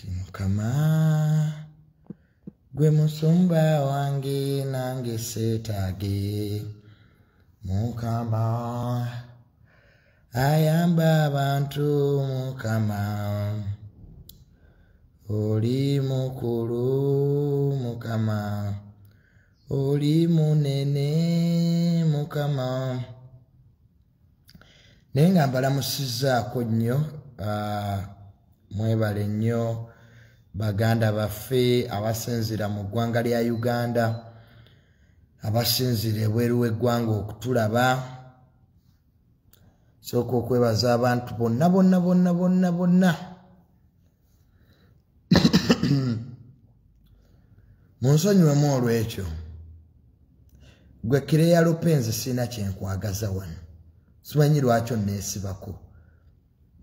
Mukama gwe musumba wange nange seetaage. Mukama ayamba abantu. Mukama oli mukulu. Mukama oli munene. Mukama. Naye nga mbalamusizzaako nnyo, mwebale nnyo baganda baffe abasinziira mu ggwanga lya Uganda, abasinziira ebweru w'eggwanga okutulaba. Sooka okwebaza abantu bonna bonna bonna bonna bonna. Munsonyiwemu olw'ekyo. Gwe Kireya Lupenzi sirina kyenkwagaza wano. Simanyi lwaki onneesibako.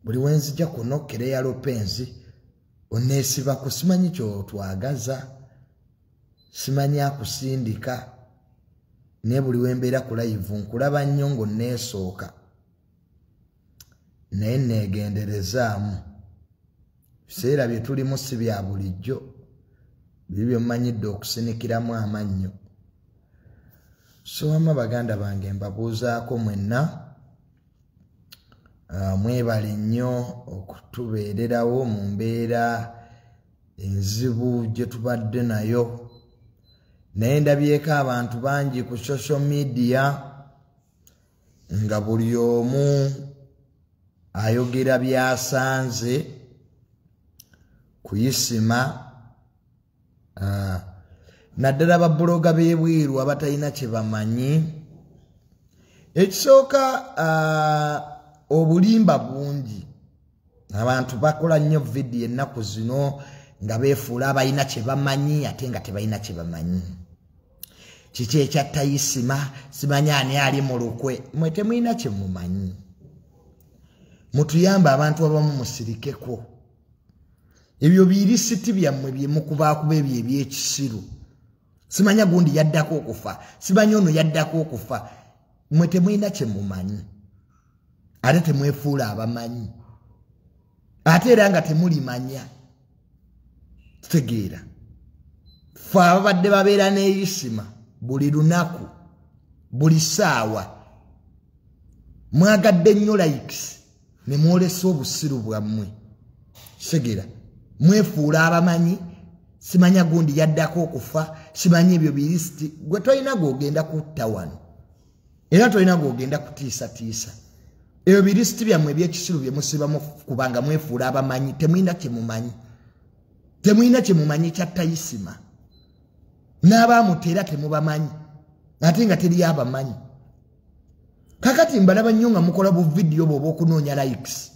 Buli wenzija kuno Kireya Lupenzi onneesibako, simanyi kyotwagaza, simanyi akusindika. Naye buli wembeera ku live nkulaba nnyo ng'onneesooka. Naye neegenderezaamu. Biseera bye tulimu si bya bulijjo. Biri bye mmanyidde okusinikiramu amannyo. So wamma baganda bange mbabuuzaako mwenna. Mwebale nnyo okutubeererawo mu mbeera enzibu gye tubadde nayo. Naye ndabyeko abantu bangi ku social media nga buli omu ayogera by'asanze kuyisima, naddala babuloga b'ebweru abatalina kye bamanyi. Ekisooka, obulimba bungi. Abantu bakola nnyo vidiyo ennaku zino nga beefuula abalina kye bamanyi ate nga tebalina kye bamanyi. Kiki ekyatta Isima? Simanyi ani ali mu lukwe. Mmwe temulina kye mumanyi. Mutuyambe abantu abamu musirikeko. Ebyo birisiti byammwe bye mukubaakuba ebyo eby'ekisiru. Simanya gundi yaddako okufa, simanyi ono yaddako okufa. Mmwe temulina kye mumanyi. Ate temwefuula abamanyi. Ate era nga temulimanya. Tutegeera. Ffe ababadde babeera n'Isima buli lunaku, buli ssaawa. Mwagadde nnyo likes ne mwolesa obusiru bwammwe. Kitegeera. Mwefuula abamanyi, simanya gundi yaddako okufa, simanyi ebyo birisiti. Gwe tolina gw'ogenda kutta wano. Era tolina gw'ogenda kutiisatiisa. Ebyo birisiti byammwe eby'ekisiru bye musibamu kubanga mwefuula abamanyi, temulina kye mumanyi. Temulina kye mumanyi kyatta Isima. N'abaamuta era temubamanyi. Ate nga teri abamanyi. Kakati mbalaba nnyo nga mukola bu vidiyo bw'oba okunoonya likes.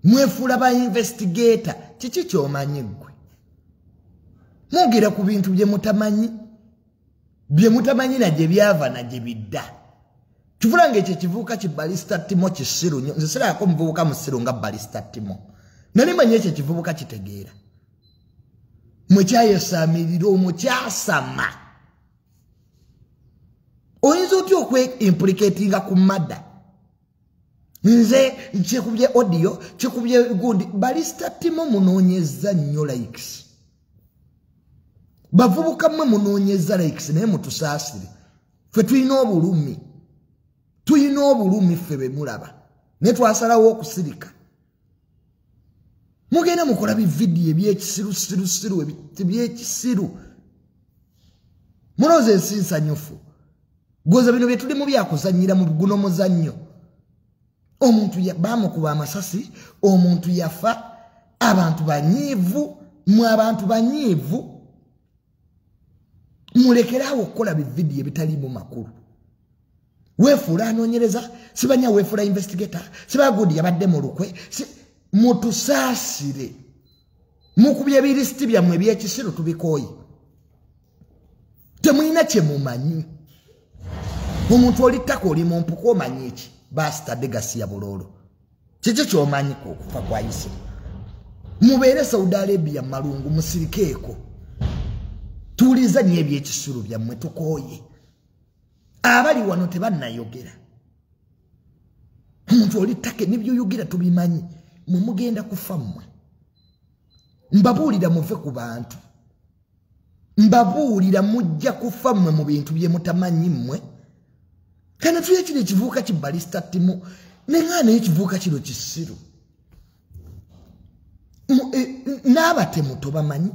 Mwefuula ba investigator. Kiki ky'omanyi ggwe? Mwogera ku bintu bye mutamanyi. Bye mutamanyi na gye byava na gye bidda. Kivula ng'ekyo ekivubuka ki Balista Timo kisiru nnyo. Nze sirabako muvubuka musiru nga Balista Timo. Nali manyi ekyo ekivubuka kitegeera. Mwe kyayesaamirira omwo kyasama. Oyinza otya okwe-implicatinga ku murder? Nze kikubye audio, kikubye gundi. Balista Timo munoonyezza nnyo likes. Bavubuka mmwe munoonyezza likes naye mutusaasire. Ffe tulina obulumi. Tulina obulumi ffe be mulaba. Naye twasalawo okusirika. Mugenda mukola bividiyo ebyekisirusirusiru ebyekisiru. Mulowooza ensi nsanyufu. Gwoza bino bye tulimu byakuzannyira mu guno muzannyo. Omuntu baamukuba amasasi, omuntu yafa, abantu banyiivu, mwe abantu banyiivu. Mulekeraawo okukola bividiyo ebitaliimu makulu. Weefuula anoonyereza, sibanya weefuula investigator, siba gundi yabadde mu lukwe. Mutusaasire. Mukubye ebirisiti byammwe eby'ekisiru tubikooye. Temulina kye mumanyi. Omuntu oli ttaka oli mu mpuku omanyi eki? Bastard gasiya buloolo. Kiki ky'omanyi ku okufa kwa Isima? Mubeere Saudi Arabia malungu musirikeeko. Tuwuliriza nnyo eby'ekisiru byammwe tukooye. Abali wano tebannayogera. Omuntu oli ttaka ne by'oyogera tubimanyi. Mwe mugenda kufa mmwe. Mbabuulira muve ku bantu. Mbabuulira mujja kufa mmwe mu bintu bye mutamanyi mmwe. Kana tuye kino ekivuuka ki Barista Timo. Neŋŋaana ekivuuka kino kisiru. N'abatemu tobamanyi.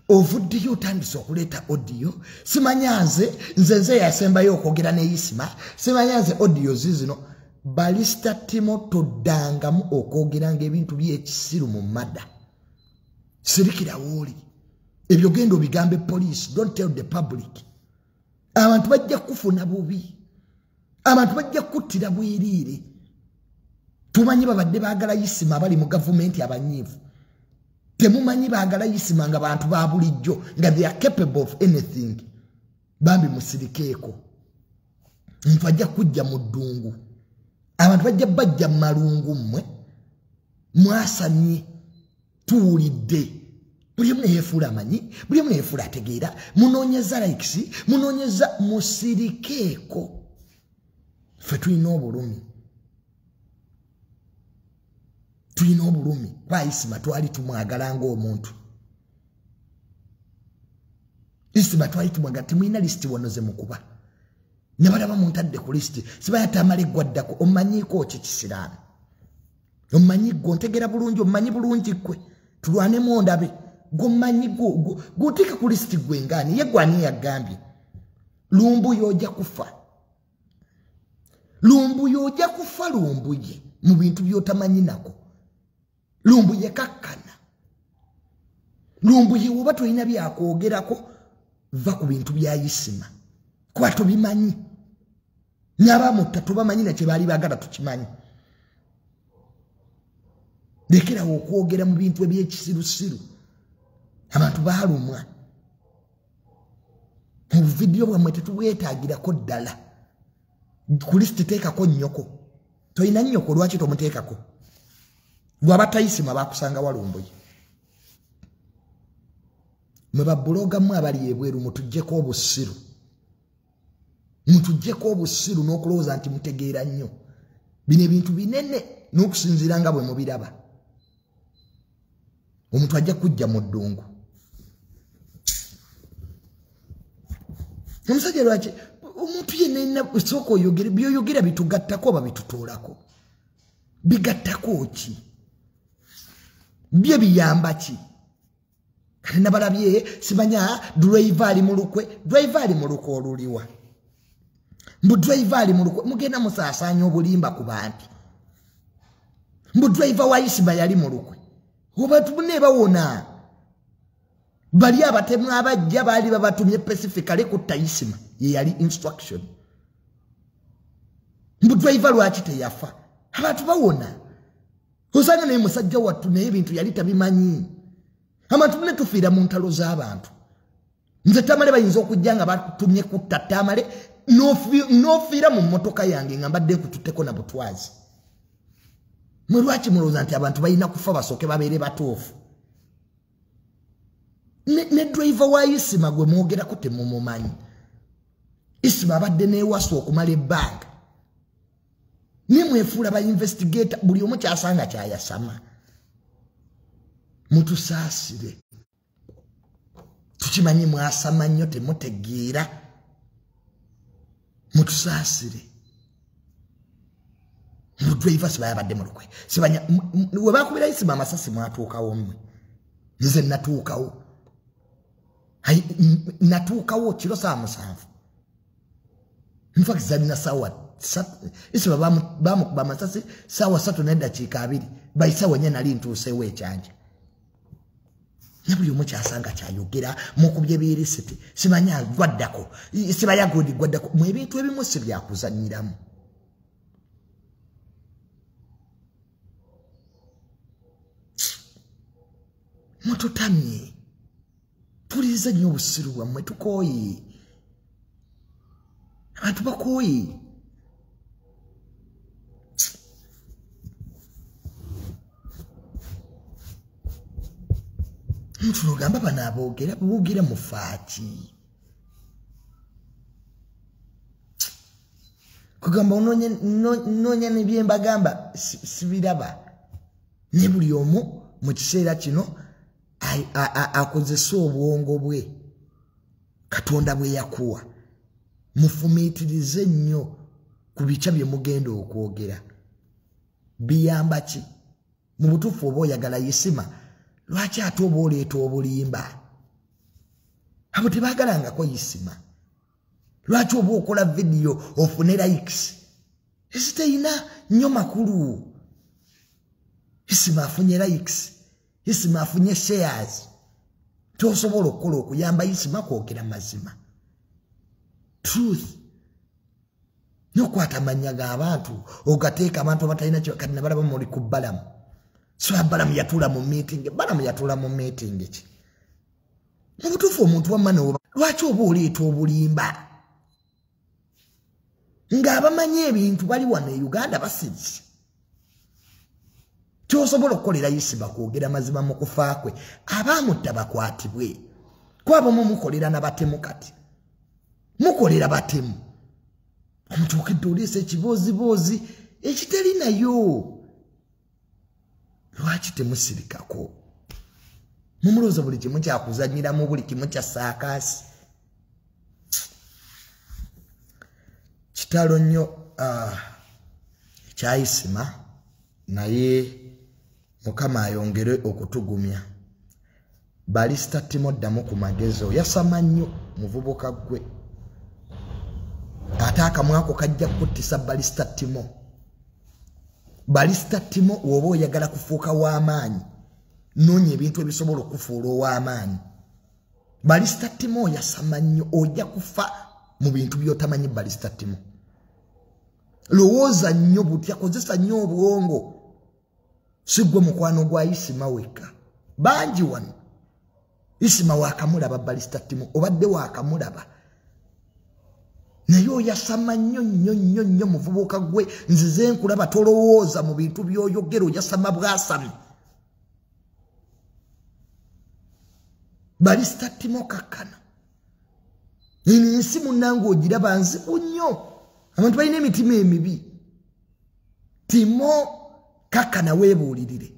Ovuddeyo otandise okuleeta audio. Simanya nze nze yasembayo okwogera ne Isima. Simanya nze audio zizino. Barista Timo toddangamu okwogeranga ebintu by'ekisiru mu mada. Sirikira wooli. Ebyo genda obigambe police. Don't tell the public. Abantu bajja kufuna bubi. Abantu bajja kuttira bwiriire. Tumanyi babadde baagala Isima abali mu gavumenti abanyiivu. Temumanyi baagala Isima nga bantu ba bulijjo nga they are capable of anything. Bambi musirikeeko. Omuntu ajja kujja mu ddungu. Abantu bajja bajja mu malungu mmwe. Mwasamye. Tuwulidde. Buli omu neyeefuula amanyi, buli omu neyeefuula ategeera. Munoonyeza likes, munoonyeza musirikeeko. Ffe tulina obulumi. Tulina obulumi. Kuba Isima twali tumwagala ng'omuntu. Isima twali tumwagala, temulina lisiti wano ze mukuba. Ne balaba muntadde ku lisiti. Sibaya tamala eggwaddako, omanyiiko ki kisiraani? Omanyi ggwe, ontegeera bulungi, omanyi bulungi ggwe. Tulwanemu ondabe. Gw'omanyi gw'oteeka ku lisiti ggwe ngaani? Ye ggwe ani yagambye? Lumbuye ojja kufa. Lumbuye ojja kufa Lumbuye mu bintu by'otamanyi nako. Lumbuye kakkana. Lumbuye woba tolina byakwogerako, va ku bintu bya Isima. Kuba tobimanyi. N'abamutta tobamanyi na kye baali baagala tukimanyi. Lekerawo okwogera mu bintu eby'ekisirusiru. Abantu baalumwa. Mu vidiyo bwammwe tetubwetaagirako ddala. Ku lisiti teekako nnyoko. Tolina nnyoko lwaki tomuteekako? Lw'abatta Isima baakusanga wa Lumbuye. Mwe babuloga mmwe abali ebweru mutuggyeko obusiru. Mutuggyeko obusiru n'okulowooza nti mutegeera nnyo. Bino ebintu binene n'okusinziira nga bwe mubiraba. Omuntu ajja kujja mu ddungu. Omusajja lwaki omuntu yenna sooka oyogere, by'oyogera bitugattako oba bitutoolako? Bigattako ki? Bye biyamba ki? Kati nabalabye simanya driver ali mu lukwe, driver ali mu lukwe oluliwa. Mbu driver ali mu lukwe, mugenda musaasaanya obulimba ku bantu. Mbu driver wa Isima yali mu lukwe. Abantu bonna bawona. Bali abatemu abajja baali babatumye specifically kutta Isima. Ye yali instruction. Mbu driver lwaki teyafa? Abantu bawona. Osanga naye musajja wattu naye ebintu yali tabimanyi. Abantu bonna tufiira mu ntalo z'abantu. Nze Tamale bayinza okujja nga batumye kutta Tamale, n'ofiira mu mmotoka yange nga mbadde nkututteko na butwazi. Mwe lwaki mulowooza nti abantu balina kufa basooke babeere batuufu? Ne driver wa Isima gwe mwogerako temumumanyi. Isima abadde n'ewaswa okumala ebbanga. Ne mwefuula ba investigator buli omu kyasanga kyayasama. Mutusaasire. Tukimanyi mwasama nnyo temutegeera. Mutusaasire. Mu driver sibaya badde mu lukwe. Sibanya we bakubira Isima amasasi mwatuukawo mmwe. Nze natuukawo. Natuukawo kiro saa 7. In fact zalina sawa Isima bamukuba amasasi saawa 3:02. Bayisawa nye nali ntuuseewo ekyanja. Ne buli omu kyasanga kyayogera mukubye birisiti. Simanya gwaddako. Sibaya godi gwaddako. Mu ebintu ebimu si byakuzannyiramu. Mututamye. Tulize nnyo obusiru bwammwe tukooye. Abantu bakooye. Omuntu n'ogamba bano aboogera boogera mufaaki. Kugamba onoonya ne bye mbagamba sibiraba. Ne buli omu mu kiseera kino akozesa obwongo bwe Katonda bwe yakuwa. Mufumiitirize nnyo ku bikya bye mugenda okwogera. Biyamba ki? Mu butuufu oba oyagala Isima, lwaki ate oba oleeta obulimba? Abo tebaagalangako Isima. Lwaki oba okola vidiyo ofune likes? Eziteyina nnyo makulu. Isima afunye likes, Isima afunye shares. Tosobola okukola okuyamba Isima kwogera mazima. Truth. N'okwata amannya g'abantu ogateeka abantu abatalina kati nabalaba muli ku Balamu. So Balamu yatuula mu meeting, Balamu yatuula mu meeting ki? Mu butuufu omuntu wamma lwaki oba oleeta obulimba? Ng'abamanyi ebintu bali wano e Uganda basirise. Kyosobola okukolera Isima kwogera mazima mu kufa kwe, abaamutta bakwatibwe. Kwabo mumukolera n'abatemu kati. Mukolera batemu. Omuntu okedde oleesa ekibooziboozi ekitali nayo. Lwaki temusirikako? Mumulowooza buli kimu kyakuzannyiramu, buli kimu kya saakaasi. Kitalo nnyo ekya Isima, naye Mukama ayongere okutugumya. Barista Timo ddamu ku magezi, oyasama nnyo muvubuka ggwe. Ate akamwako kajja kuttisa Barista Timo. Barista Timo bw'oba oyagala kufuuka w'amaanyi, noonya ebintu ebisobola okufuula ow'amaanyi. Barista Timo oyasama nnyo, ojja kufa mu bintu by'otamanyi. Barista Timo, lowooza nnyo butya, kozesa nnyo obwongo. Si ggwe mukwano gwa Isima wekka, bangi wano. Isima waakamulaba Barista Timo, obadde waakamulaba, naye oyasama nnyo nnyo nnyo nnyo muvubuka ggwe. Nzize nkulaba tolowooza mu bintu by'oyogera, oyasama bwasami. Barista Timo kakkana. Eno ensi munnange ogiraba nzibu nnyo, abantu balina emitima emibi. Timo kakkana weebuulirire.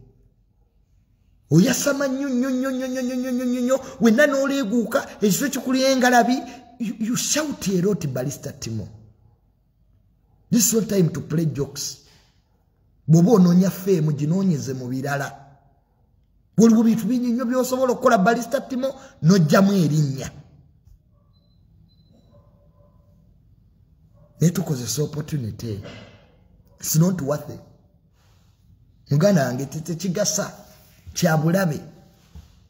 Oyasama nnyo nnyo nnyo nnyo nnyo nnyo nnyo nnyo, wenna n'oleeguuka ekisolo kikuli engalabi. You shout a lot, Barista Timo. This is not time to play jokes. Bw'oba onoonya fame ginoonyeze mu birala. Waliwo bintu bingi nnyo by'osobola okukola Barista Timo n'oggyamu erinnya. Naye tukozesa opportunity. It's not worth it. Muganda wange tekigasa, kya bulabe.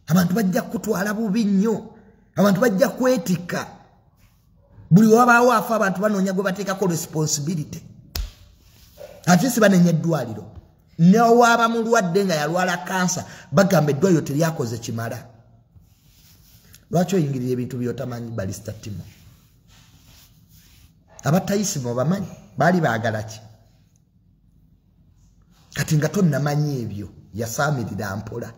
Abantu bajja kutwala bubi nnyo. Abantu bajja kwetikka. Buli wabaawo afa abantu banoonya gwe bateekako responsibility. Ate si banenya eddwaliro. N'owaaba mulwadde nga yalwala kansa, bagamba eddwaliro teryakoze kimala. Lwaki oyingirira ebintu by'otamanyi Barista Timo? Abatta Isima obamanyi, baali baagala ki? Kati nga tonnamanyi ebyo, yasaamirira mpola.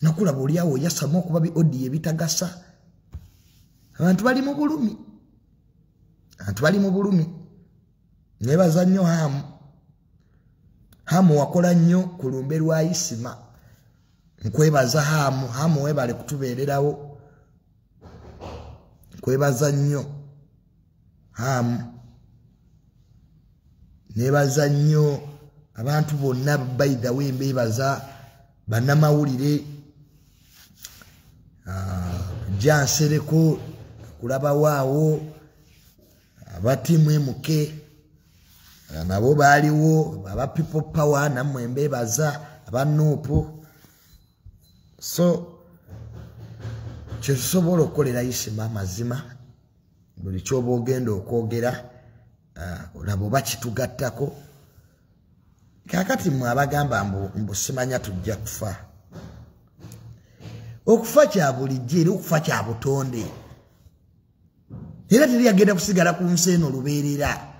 Nakulaba oli awo oyasama okuba bi odiyo ebitagasa. Abantu bali mu bulumi. Abantu bali mu bulumi. Neebaza nnyo Hamu. Hamu wakola nnyo ku lumbe lwa Isima. Nkwebaza Hamu. Hamu weebale kutubeererawo. Nkwebaza nnyo Hamu. Neebaza nnyo abantu bonna, by the way mbeebaza bannamawulire. Jansereko kulabawaawo, abatiimu MK nabo baaliwo, aba People Power nammwe mbeebaza, aba Nuupu. So kyetusobola okukolera Isima amazima, buli kyoba ogenda okwogera olaba oba kitugattako. Kaakati mmwe abagamba mbu simanya tujja kufa. Okufa kya bulijjo era okufa kya butonde. Era teri agenda kusigala ku nsi eno lubeerera.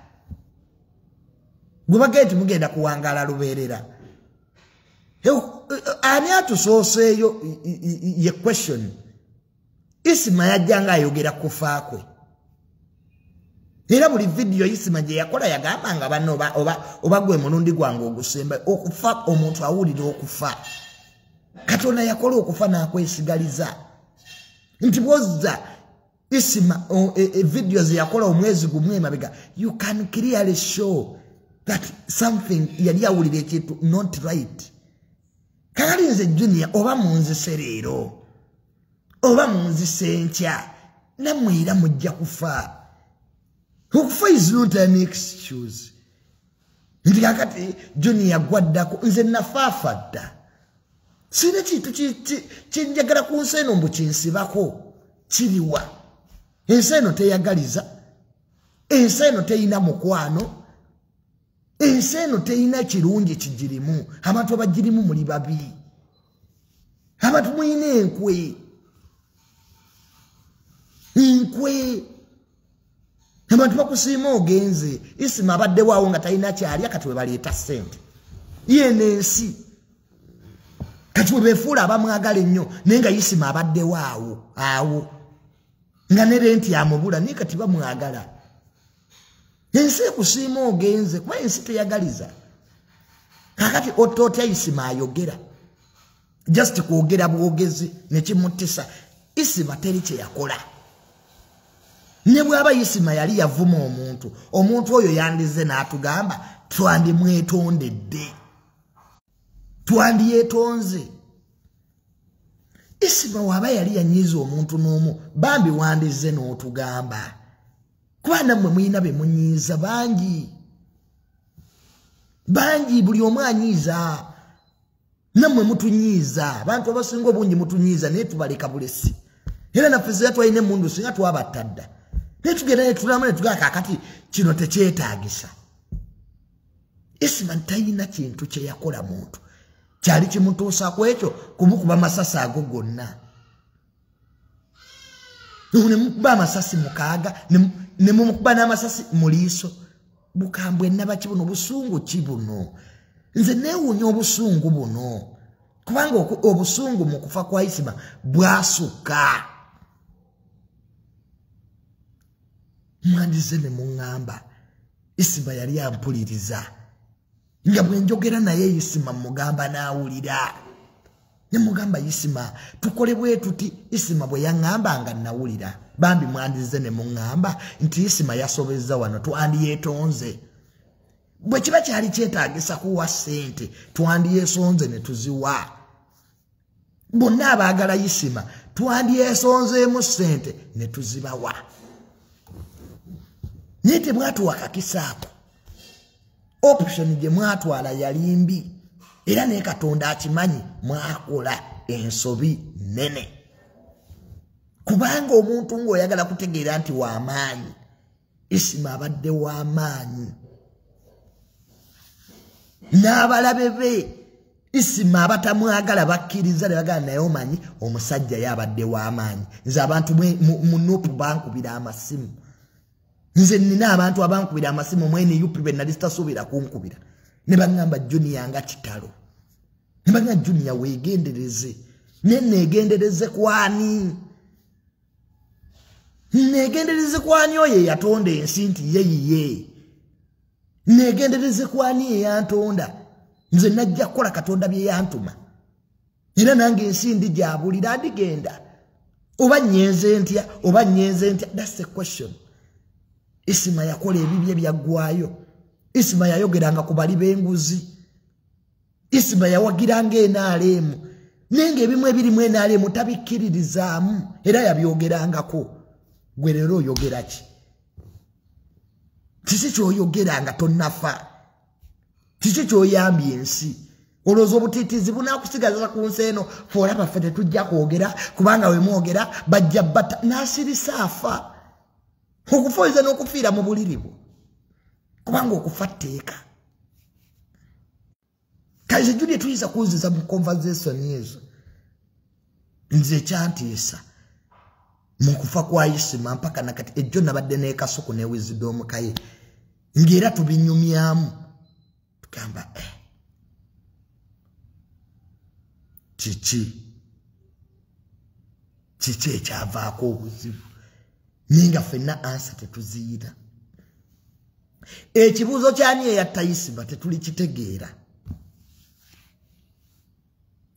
Gwe bagenda nti mugenda kuwangaala lubeerera. Ani atusooseeyo ye question. Isima yajja ng'ayogera kufa kwe. Era buli vidiyo Isima gye yakola yagambanga banno oba gwe mulundi gwange ogusemba. Okufa omuntu awulira okufa. Katonda yakola okufa n'akwesigaliza. Nti bw'ozza Isima video ze yakola omwezi gumu emabega, you can clearly show that something yali awulira ekintu not right. Kakati nze Junior oba munzise leero oba munzise enkya, nammwe era mujja kufa. Okufa is not an excuse. Nti kakati Junior gwaddako, nze nafaafa dda. Sirina kintu kyenjagala ku nsi eno mbu kinsibako kiriwa. Ensi eno teyagaliza, ensi eno teyina mukwano, ensi eno teyina kirungi kigirimu. Abantu abagirimu muli babi, abantu muyina enkwe nkwe. Abantu bakusiima ogenze. Isima abaddewo nga talina kyalya, kati we baleeta ssente yeno ensi. Kati we beefuula abamwagala ennyo, naye nga Isima abaddewo awo nga ne renti amubula, naye kati bamwagala. Ensi ekusiima ogenze, kuba ensi teyagaliza. Kakati otootya Isima ayogera just kwogera bwogezi nekimutisa. Isima teri kye yakola. Ne bw'aba Isima yali yavuma omuntu, omuntu oyo yandize n'atugamba twandimwetondedde, twandyetonze. Isima waba yali yanyiza omuntu n'omu, bambi wandize n'otugamba, kuba nammwe muyina be munyiiza bangi bangi, buli omu anyiiza. Nammwe mutunyiiza, abantu abasinga obungi mutunyiiza, naye tubaleka bulesi. Era naffe singa twalina emmundu singa twabatta dda, naye tugenda ne tulamu ne tugamba kaakati kino tekyetaagisa. Isima talina kintu kye yakola muntu kyali kimutuusa ku ekyo kumukuba masasi ago gonna. Ne mukuba amasasi 6, ne mumukuba n'amasasi mu liiso. Bukambwe nnabaki buno, busungu ki buno? Nze neewuunya obusungu buno, kubanga obusungu mu kufa kwa Isima bwasukka. Mwandize ne muŋŋamba Isima yali ampuliriza, nga bwe njogera naye Isima mugamba n'awulira. Ne mugamba Isima tukole bwe tuti. Isima bwe yaŋŋamba nga nawulira. Bambi mwandize ne muŋŋamba nti Isima yasobezza wano, twandyetonze. Bwe kiba kyali kyetaagisa kuwa ssente, twandyesonze ne tuziwa. Bonna abaagala Isima twandyesonzeemu ssente ne tuzibawa. Naye temwatuwa kakisa ako. Option gye mwatwala yali mbi, era ne Katonda akimanyi mwakola ensobi nnene. Kubanga omuntu ng'oyagala kutegeera nti w'amaanyi, Isima abadde w'amaanyi. N'abalabe be Isima abatamwagala bakkiriza ne bagamba naye omanyi omusajja ye abadde w'amaanyi. Nze abantu mu NUP bankubira amasimu. Nze nnina abantu abankubira amasimu mu NUP be nali sitasuubira kunkubira. Ne baŋŋamba Junior nga kitalo. Ne baŋŋamba Junior weegendereze. Ne neegendereze kwani? Neegendereze kwani oyo eyatonda ensi nti ye yiye? Neegendereze kwani eyantonda? Nze najja kukola Katonda bye yantuma. Era nange ensi ndi gyabulira ndigenda. Oba nnyenze ntya, oba nnyenze ntya? That's the question. Isima yakola ebibye byaggwayo. Isima yayogeranga ku bali b'enguzi. Isima yawagiranga NRM. Naye ng'ebimu ebirimu NRM tabikkiririzaamu, era yabyogerangako. Gwe leero oyogera ki? Kiki ky'oyogera nga tonnafa? Kiki ky'oyambye ensi? Olowooza obutiitiizi bunaakusigaza ku nsi eno? Ffe olaba ffe tetujja kwogera, kubanga we mwogera bajja batta. N'asirisa afa. Okufa oyinza n'okufiira mu buliri bwo, kubanga okufa tteeka. Kale Junior tuyinza kunziza mu conversation ezo. Nze ekyantiisa mu kufa kwa Isima mpaka nakati, ejjo nabadde n'ekasuku ne Wisdom Kaye, ng'era tubinyumyamu tugamba kiki kiki ekyavaako obuzibu, naye nga ffenna ansa tetuziyina. Ekibuuzo kyani eyatta Isima tetuli kitegeera.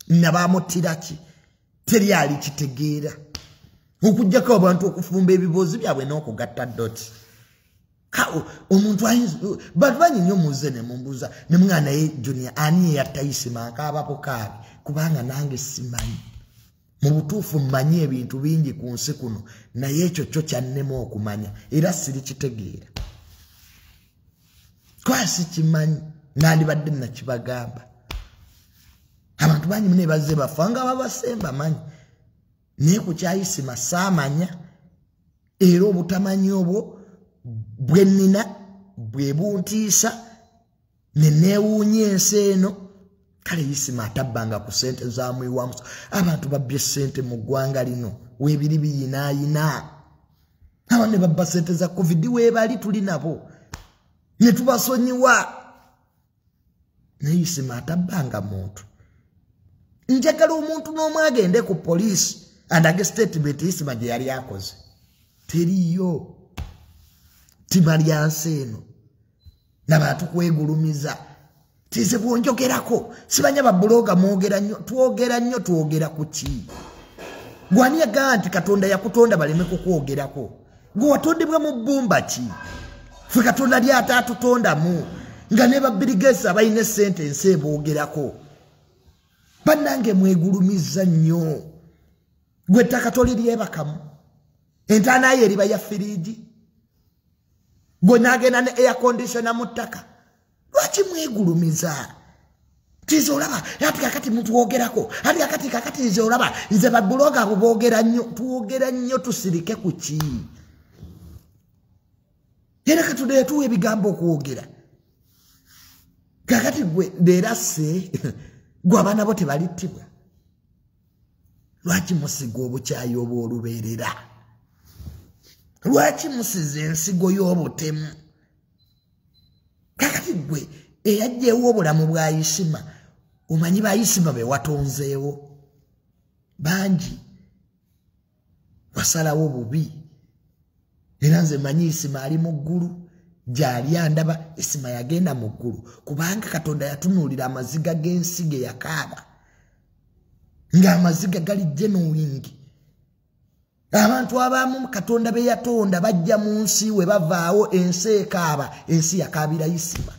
Nabamuttira ki teri ali kitegeera. Okuggyako abantu okufumba ebibuuzo byabwe n'okugatta doti. Omuntu ayinza bantu bangi nnyo muze ne mumbuuza ne mwana ye Junior ani eyatta Isima nkaaba bukaabi kubanga nange simanyi. Mu butuufu mmanyi ebintu bingi ku nsi kuno naye ekyo kyo kyannema okumanya era siri kitegeera. Kwasi kimanyi nandibadde nakibagamba. Abantu bangi mune bazze bafa nga babasemba manyi naye ku kya Isima saamanya era obutamanyi obwo bwe nnina bwe buntiisa ne neewuunya ensi eno. Kale Isima atabbanga ku ssente za mwiwamuso. Abantu babbye ssente mu ggwanga lino weebiri biyinaayina. Abantu ne babba ssente za COVID weebali tuli nabo ne tubasonyiwa. Naye Isima atabbanga muntu. Njagala omuntu n'omu agende ku poliisi andage statement Isima gye yali akoze. Teriyo ttima lya nsi eno n'abantu kwegulumiza. Tize bwonjogerako sibanya babuloga mwogera nnyo twogera nnyo twogera ku ki? Gwani yagamba nti Katonda yakutonda baleme kukwogerako? Gwe watondebwa mu bbumba ki? Ffe Katonda ly'ate atutondamu nga ne babirigesi abalina essente ensi eboogerako. Bannange mwegulumiza nnyo. Gwe ettaka toliryebakamu, entaana yo eriba ya firiigi, gwe n'agenda ne air conditioner mu ttaka. Lwaki mwegulumiza? Tize olaba ati kakati mutwogerako ati kakati kakati nze olaba nze babuloga abo boogera nnyo twogera nnyo tusirike ku ki? Era Katonda yatuwa ebigambo okwogera. Kakati gwe leera se gwe abaana bo tebalittibwa. Lwaki musiga obukyayi obw'olubeerera? Lwaki musiza ensigo y'obutemu? Kakati gwe eyajjeewo obulamu bwa Isima omanyi ba Isima be watonzeewo bangi wasalawo bubi. Era nze manyi Isima ali mu ggulu gy'ali andaba. Isima yagenda mu ggulu kubanga Katonda yatunuulira amaziga g'ensi ge yakaaba ng'amaziga gali genuine. Abantu abamu Katonda be yatonda bajja mu nsi we bavaawo ensi ekaaba. Ensi yakaabira Isima.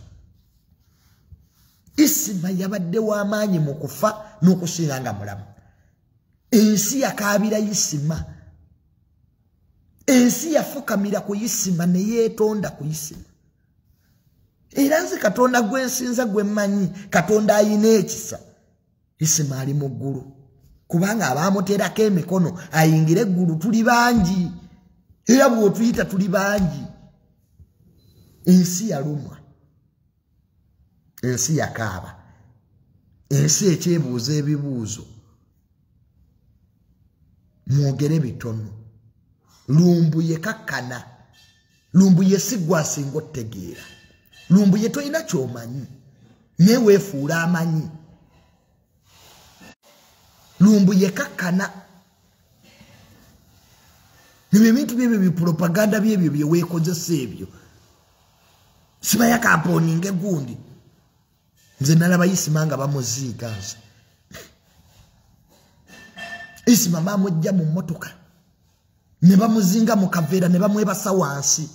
Isima yabadde w'amaanyi mu kufa n'okusinga nga mulamu. Ensi yakaabira Isima. Ensi yafukamira ku Isima ne yeetonda ku Isima. Era nze Katonda gwe nsinza gwe mmanyi, Katonda ayina ekisa. Isima ali mu ggulu kubanga abamuteerako emikono ayingire eggulu tuli bangi, era bw'otuyita tuli bangi. Ensi yalumwa, ensi yakaaba, ensi ekyebuuza ebibuuzo. Mwogere bitono. Lumbuye kakkana. Lumbuye si gwe asinga otegeera. Lumbuye tolina ky'omanyi naye weefuula amanyi. Lumbuye kakkana. Ebyo ebintu byebyo bipropaganda byebyo bye weekozesa ebyo. Simanya kamponinga egundi. Nze nalaba Isima nga bamuziika nze. Isima bamujja mu mmotoka ne bamuzinga mu kaveera ne bamwebasa wansi.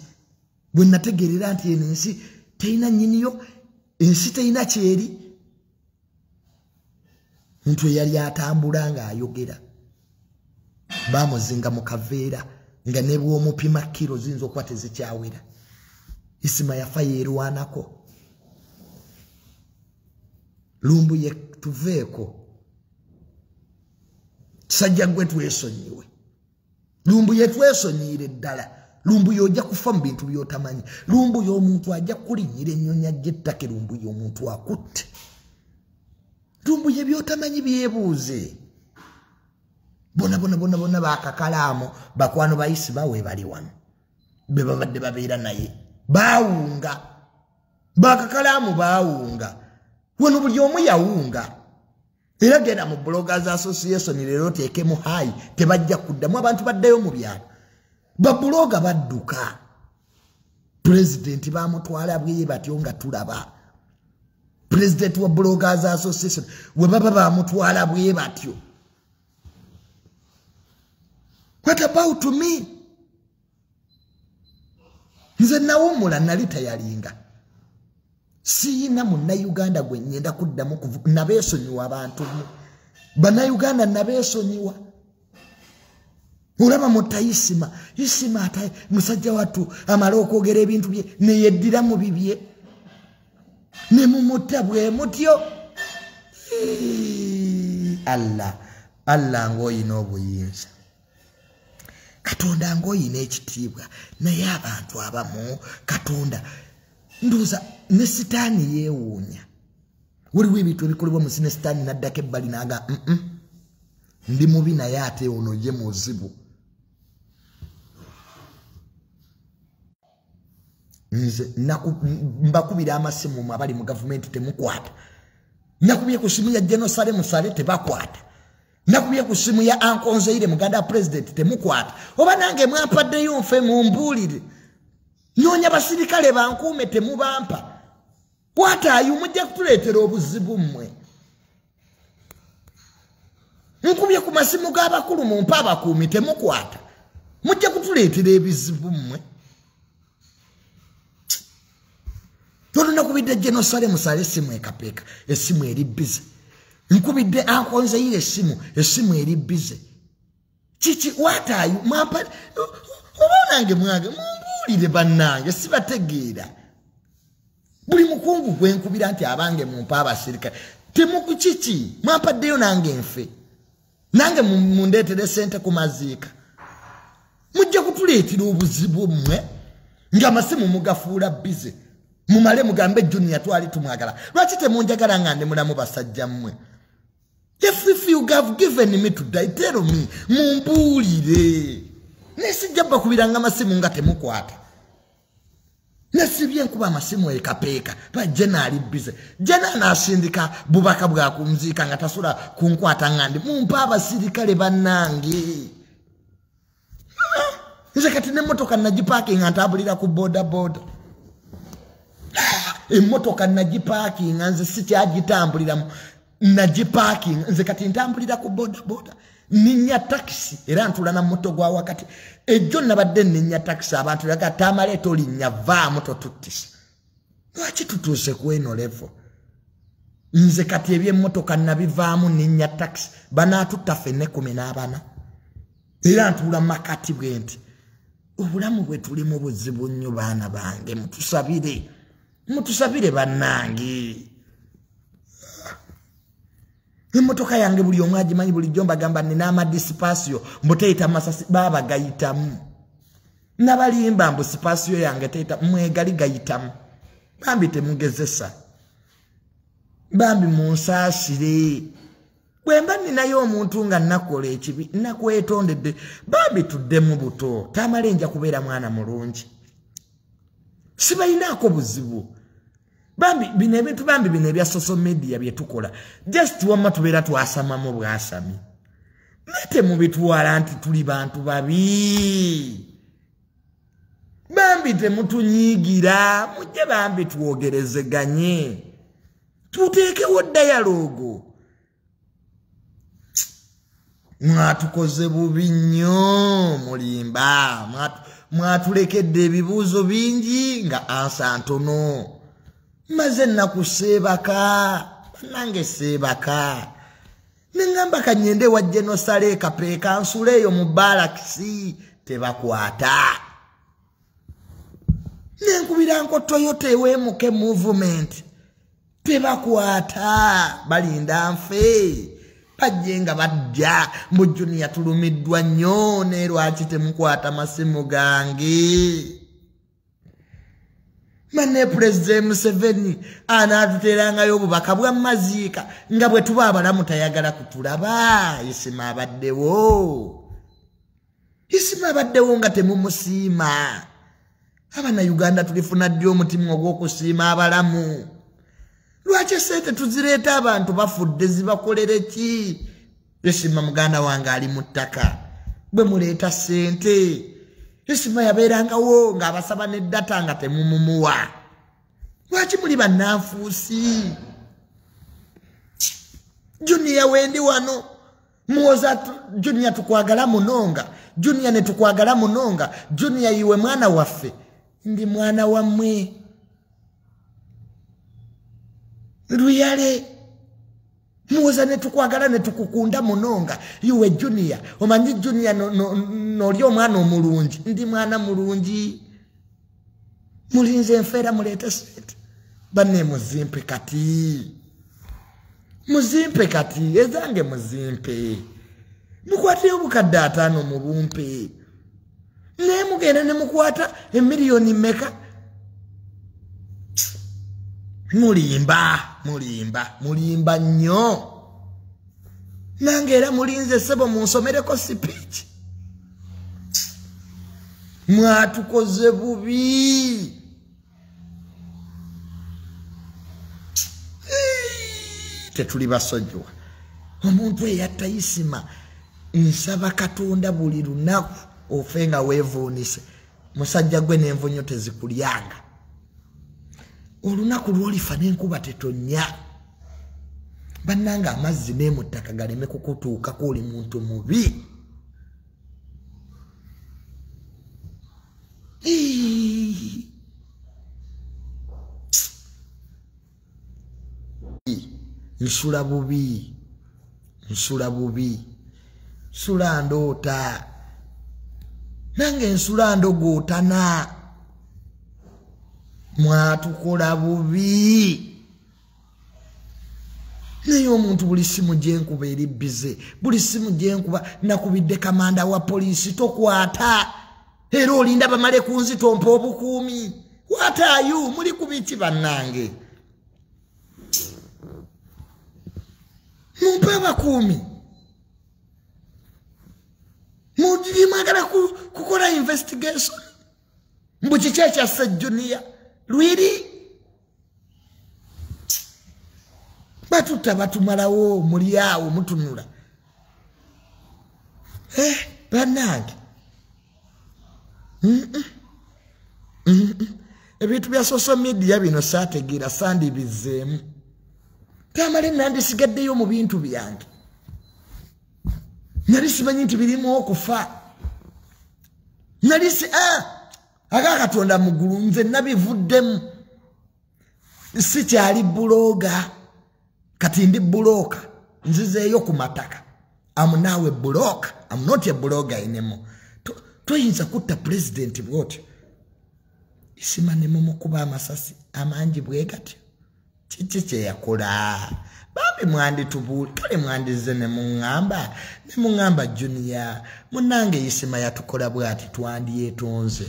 Bwe nategeerera nti eno ensi terina nnyiniyo, ensi terina kyeri. Muntu eyali atambula ng'ayogera bamuzinga mu kaveera nga ne bw'omupima kiro ziyinza okuba tezikyawera. Isima yafa yeerwanako. Lumbuye tuveeko. Kisajja gwe twesonyiwe. Lumbuye twesonyiire ddala. Lumbuye ojja kufa mu bintu by'otamanyi. Lumbuye omuntu ajja kulinnyira ennyonyi ajja ettaka. Lumbuye omuntu akutte. Lumbuye by'otamanyi byebuuze. Bona bona bona bona bakakalaamu bakwano ba Isima we bali wano be babadde babeera naye baawunga. Bakakalaamu baawunga. Wano buli omu yawunga. Era genda mu Bloggers Association leero oteekemu hayi tebajja kuddamu. Abantu baddayo mu byalo. Babuloga badduka. President bamutwala bwe batyo nga tulaba. President wa Bloggers Association we baba bamutwala bwe batyo. What about me? Nze nawumula nali tayalinga. Siyina munnayuganda gwe ngenda kuddamu nabeesonyiwa abantu. Bannayuganda nabeesonyiwa. Olaba mutayisima, isima ata musajja wattu amala okwogera ebintu bye neyeddira mu bibye. Ne mumutta bwe mutyo. Allah, Allah ng'oyina obuyinza. Katonda ng'oyina ekitiibwa. Naye abantu abamu Katonda nduza ne sitaani yeewuunya. Waliwo ebintu ebikolebwa mu nsi ne sitaani n'addako ebbali n'aga ndi mubi naye ate ono ye muzibu. Nze mbakubira amasimu abali mu gavumenti temukwata. Nakubye ku simu ya General Saleh Musale tebakwata. Nakubye ku simu ya Ankonzeire muganda president temukwata. Oba nange mwampaddeyo nfe mumbuulire. Nnoonya basirikale bankuume temubampa. Kwataayo mujja kutuleetera obuzibu mmwe. Nkubye ku masimu g'abakulu mumpe abakuumi temukwata. Mujja kutuleetera ebizibu mmwe. Nakubidde General Saleh Musale essimu ekapeeka, essimu eri busy. Nkubidde Ankonzeire essimu, essimu eri busy. Kiki wataayo mwampa oba nange mwange mumbuulire bannange sibategeera. Buli mukungu gwe nkubira nti abange mumpe abasirikale temukukiki mwampaddeyo nange nfe. Nange mundeetere ssente ku maziika. Mujja kutuleetera obuzibu mmwe ng'amasimu mugafuula busy. Mumale mugambe Junior twali tumwagala. Lwaki temunjagala nga ndi mulamu basajja mmwe? If you have given me to die, tell me, mumbuulire. Nesijja bakubiranga amasimu nga temukwata. Nesibye nkuba amasimu ekapeeka. Ba Jena ali busy. Jena anasindika bubaka bwa kunziika nga tasula kunkwata nga ndi. Mumpe abasirikale bannange. Nze kati n'emmotoka nagiparkinga ntambulira ku boda boda. Emmotoka nagiparkinga nze sikyagitambuliramu. Nagiparkinga nze kati ntambulira ku boda boda. Ninnya takisi era ntula na moto gwa wakati. Ejjo nabadde ninnya takisi abantu yaga tamale tolinnya vaamu totuttisa. Lwaki tutuuse ku eno level? Nze kati eby'emmotoka nabivaamu ninnya takisi banaatutta ffenna 14. Era ntuula makati bwe nti obulamu bwe tulimu buzibu nnyo baana bange, mutusabire. Mutusabire bannange. Emmotoka yange buli omu agimanyi bulijjo mbagamba nina amadisipasiyo mbu teyita masasi baaba gayitamu. Nabalimba mbu sipasiyo yange teyita mwegali gayitamu. Bambi temugezesa. Bambi munsaasire. Bwe mba ninayo omuntu nga nakola ekibi nakwetondedde bambi tuddemu buto. Tamale nja kubeera mwana mulungi. Sibalinaako buzibu. Bambi bino ebintu bambi bino ebya social media bye tukola. Just wamma tubeera twasamamu bwasami. Naye temubitwala nti tuli bantu babi. Bambi temutunyiigira, mujje bambi twogerezeganye. Tuteekewo dialogue. Mwatukoze bubi nnyo mulimba. Mwatulekedde ebibuuzo bingi nga ansa ntono. Maze nnaku seebaka, bannange seebaka. Nengamba kanyende wa General Saleh Kapeeka nsuleeyo mu balakisi tebakwata. Nenkubira nko Toyota eweemuke movement tebakwata, balinda nfe. Bajje nga bajja mbu Junior tulumiddwa nnyo ne lwaki temukwata masimu gange. Mane President Museveni anaatuteerangayo obubaka bwa maziika nga bwe tuba abalamu tayagala kutulaba. Isima abaddewo. Isima abaddewo nga temumusiima. Abannayuganda tulifuna ddi omutima ogw'okusiima abalamu? Lwaki ssente tuzireeta abantu bafudde zibakolere ki? Isima muganda wange ali mu ttaka. Bwe muleeta ssente. Isima yabeerangawo ng'abasaba ne data nga temumumuwa. Lwaki muli bannanfuusi? Junior wendi wano muwoza Junior tukwagala munonga, Junior ne tukwagala munonga, Junior iwe mwana waffe, ndi mwana wammwe. Luyale muwoza ne tukwagala ne tukukunda munonga, iwe Junior omanyi Junior noli omwana omulungi, ndi mwana mulungi. Mulinze enfeera muleete sente banne muzimpe kati. Muzimpe kati, ezange muzimpe. Mukwate obukadde 5 mubumpe. Naye mugenda ne mukwata emiliyoni mmeka? Mulimba, mulimba, mulimba nnyo. Nange era mulinze ssebo munsomereko speech. Mwatukoze bubi. Tetuli basonyiwa. Omuntu eyatta Isima nsaba Katonda buli lunaku ofe nga weevuunise. Musajja gwe n'envunyo tezikulyanga. Olunaku lw'olifa n'enkuba tetonnya. Bannange amazzi n'emu ttaka galeme kukutuukako, oli muntu mubi. Nsula bubi, nsula bubi, nsula ndoota, nange nsula ndogootana. Mwatukola bubi. Naye omuntu buli simu gyenkuba eri bize, buli simu gyenkuba nakubidde kamanda wa poliisi tokwata, era olinda bamale kunzita ompa obukuumi. What are you? Muli ku biki bannange? Mumpe abakuumi. Mwagala kukola investigation. Mbu kiki ekyasse Junior? Lwiri? Batutta batumalawo, muli awo mutunula. Bannange. Ebintu bya social media bino saategeera, sandibizzeemu. Tamale nandisigaddeyo mu bintu byange. Nali simanyi nti birimu okufa. Nali si aga Katonda mu ggulu nze nabivuddemu. Sikyali buloga. Kati ndi buloka. Nzizeeyo ku mataka. I'm now a blogger. I'm not a blogger anymore. Toyinza kutta president bw'otyo. Isima ne mumukuba amasasi amangi bwe gatyo. Kiki kye yakola? Bambi mwanditubuuli, kale mwandize ne muŋŋamba Junior, munnange Isima yatukola bw'ati, twandyetonze.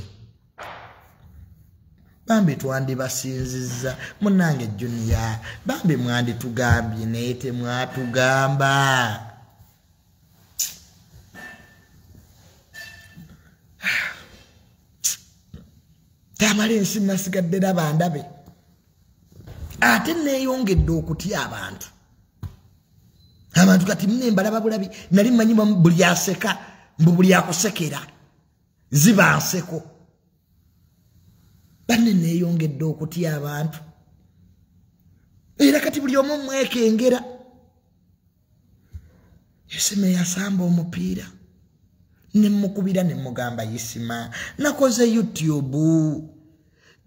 Bambi twandibasinzizza, munnange Junior, bambi mwanditugambye naye temwatugamba. Tamale ensi nasigadde raba ndabe. Ate neeyongedde okutya abantu. Abantu kati mne mbalaba bulabi, nali mmanyi buli aseka, mbu buli akusekera. Ziba nseko. Banne neeyongedde okutya abantu. Era kati buli omu mwekengera. Isima yasamba omupiira. Ne mukubira ne mugamba Isima, nakoze YouTube.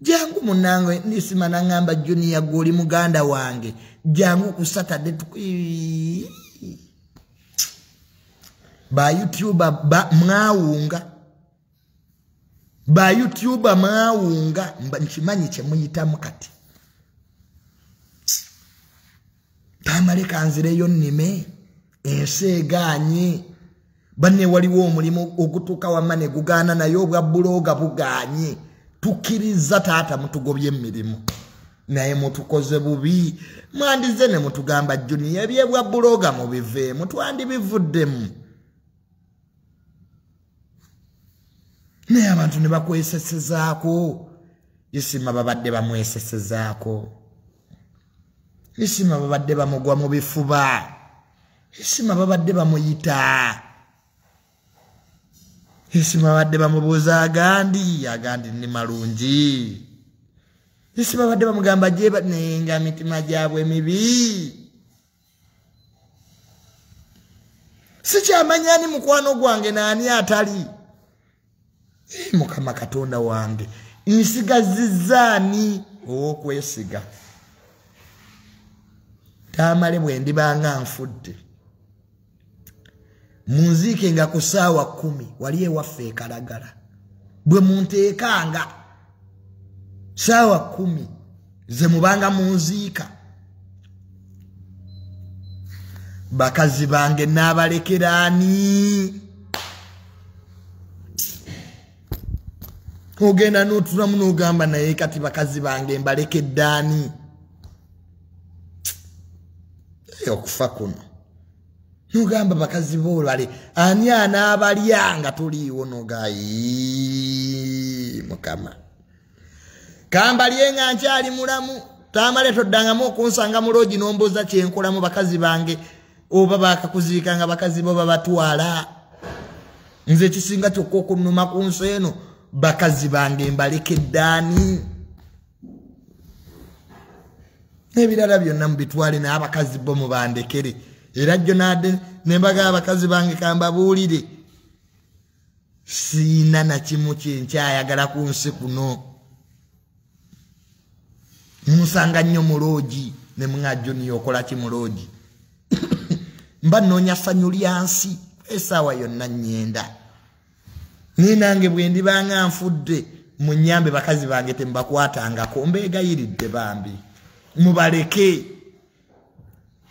Jangu munange Isima nangamba Junior goli muganda wange. Jangu ku Saturday ba YouTuber ba mwawunga. Ba YouTuber mwawunga nkimanyi kye muyitamu kati. Tamale kanzireyo nnime ensi egaanye. Banne waliwo omulimu ogutuuka wamma ne gugaana naye obwa buloga bugaanye. Tukkiriza taata mutugobye emirimu. Naye mutukoze bubi. Mwandize ne mutugamba Junior ebyebwa buloga mubiveemu, twandibivuddemu. Naye abantu ne bakwesesezaako. Isima babadde bamwesesezaako. Isima babadde bamugwa mu bifuba. Isima babadde bamuyita. Isima badde bamubuuza agandi, agandi ni malungi. Isima badde bamugamba jeba nenga mitima gyabwe mibi. Sikyamanya ani mukwano gwange naani atali. Mukama Katonda wange, nsigazizzaani ow'okwesiga. Tamale bwe ndibanga nfudde, munziike nga ku ssaawa 10 wali ewaffe e Kalagala. Bwe munteekanga ssaawa 10 ze mubanga munziika, bakazi bange n'abalekeraani. Ogenda n'otulamu n'ogamba naye kati bakazi bange mbalekeddaani. Okufa kuno n'ogamba bakazi boolale ani anaabalya nga tuliiwo, n'ogayi Mukama kambalye nga nkyali mulamu. Tamale toddangamu okunsanga mu loogi n'ombuuza kyenkolamu bakazi bange, oba bakakuziika nga bakazi bo babatwala. Nze ekisinga kyokka okunnuma ku nsi eno, bakazi bange mbalekeddaani. N'ebirala byonna mubitwale, naye abakazi bo mubandekere. Era jjo nadde ne mbagamba abakazi bange kambabuulire, siina na kimu kye nkyayagala ku nsi kuno. Munsanga nnyo mu loogi ne mwa Junior okola ki mu loogi? Mba nnoonya ssanyu lya nsi essaawa yonna nnyenda. Naye nange bwe ndibanga nfudde, munnyambe bakazi bange tembakwatangako, mbeegayiridde bambi mubaleke.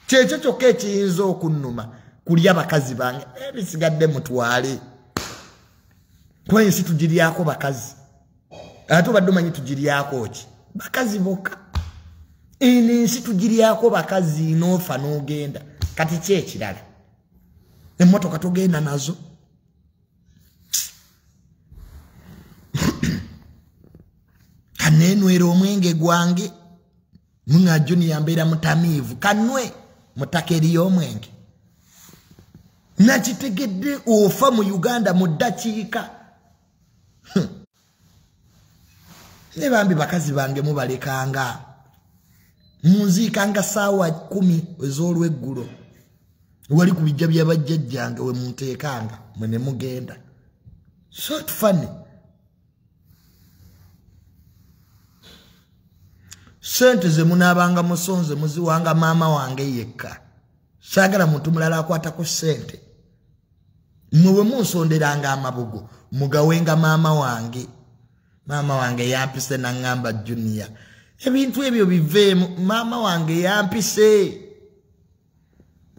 Kyekyo kyokka ekiyinza okunnuma, kulya bakazi bange, ebisigadde mutwale. Kuba ensi tugiryako bakazi, ate obadde omanyi tugiryako ki? Bakazi bokka. Eno ensi tugiryako bakazi, n'ofa n'ogenda. Kati ki ekirala? Emmotoka togenda nazo. Kaneenwera omwenge gwange, munga Junior mbeera mutamiivu, kanwe mutaka eriyo omwenge. Nakitegedde ofa mu Uganda mu ddakiika. Ne bambi bakazi bange mubalekanga. Munziikanga ssaawa 10 ez'olweggulo. Wali ku bijja bya bajjajjange we munteekanga, mwe ne mugenda. So funny. Sente ze munaabanga musonze muziwanga maama wange yekka. Saagala muntu mulala akwata ku ssente. Mmwe bwe munsonderanga amabugo, mugawenga maama wange. Maama wange yampise n'aŋŋamba Junior, ebintu ebyo biveemu. Maama wange yampise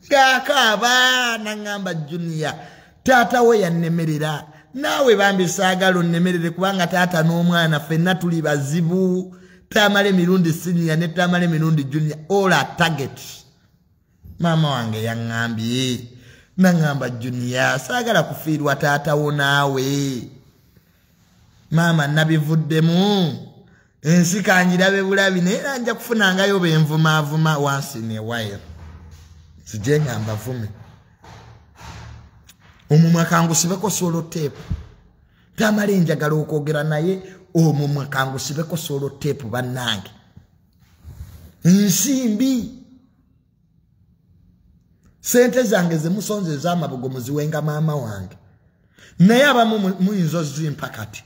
ng'akaaba n'aŋŋamba Junior, taata we yannemerera, naawe bambi saagala onnemerere kubanga taata n'omwana ffenna tuli bazibu. Tamale mirundi senior ne Tamale mirundi junior, all are target. Maama wange yaŋŋambye, n'aŋŋamba Junior, saagala kufiirwa taata wo naawe. Maama nabivuddemu, ensi kangirabe bulabi, naye era nja kufunangayo benvumaavuma once in a while. Nzije nga mbavume. Omumwa kangusibeko solo tape. Tamale njagala okwogera naye, omumwa kangusibeko solo tape bannange. Nsimbi. Sente zange ze musonze ez'amabugo muziwenga maama wange. Naye abamu muyinza ozimpa kati.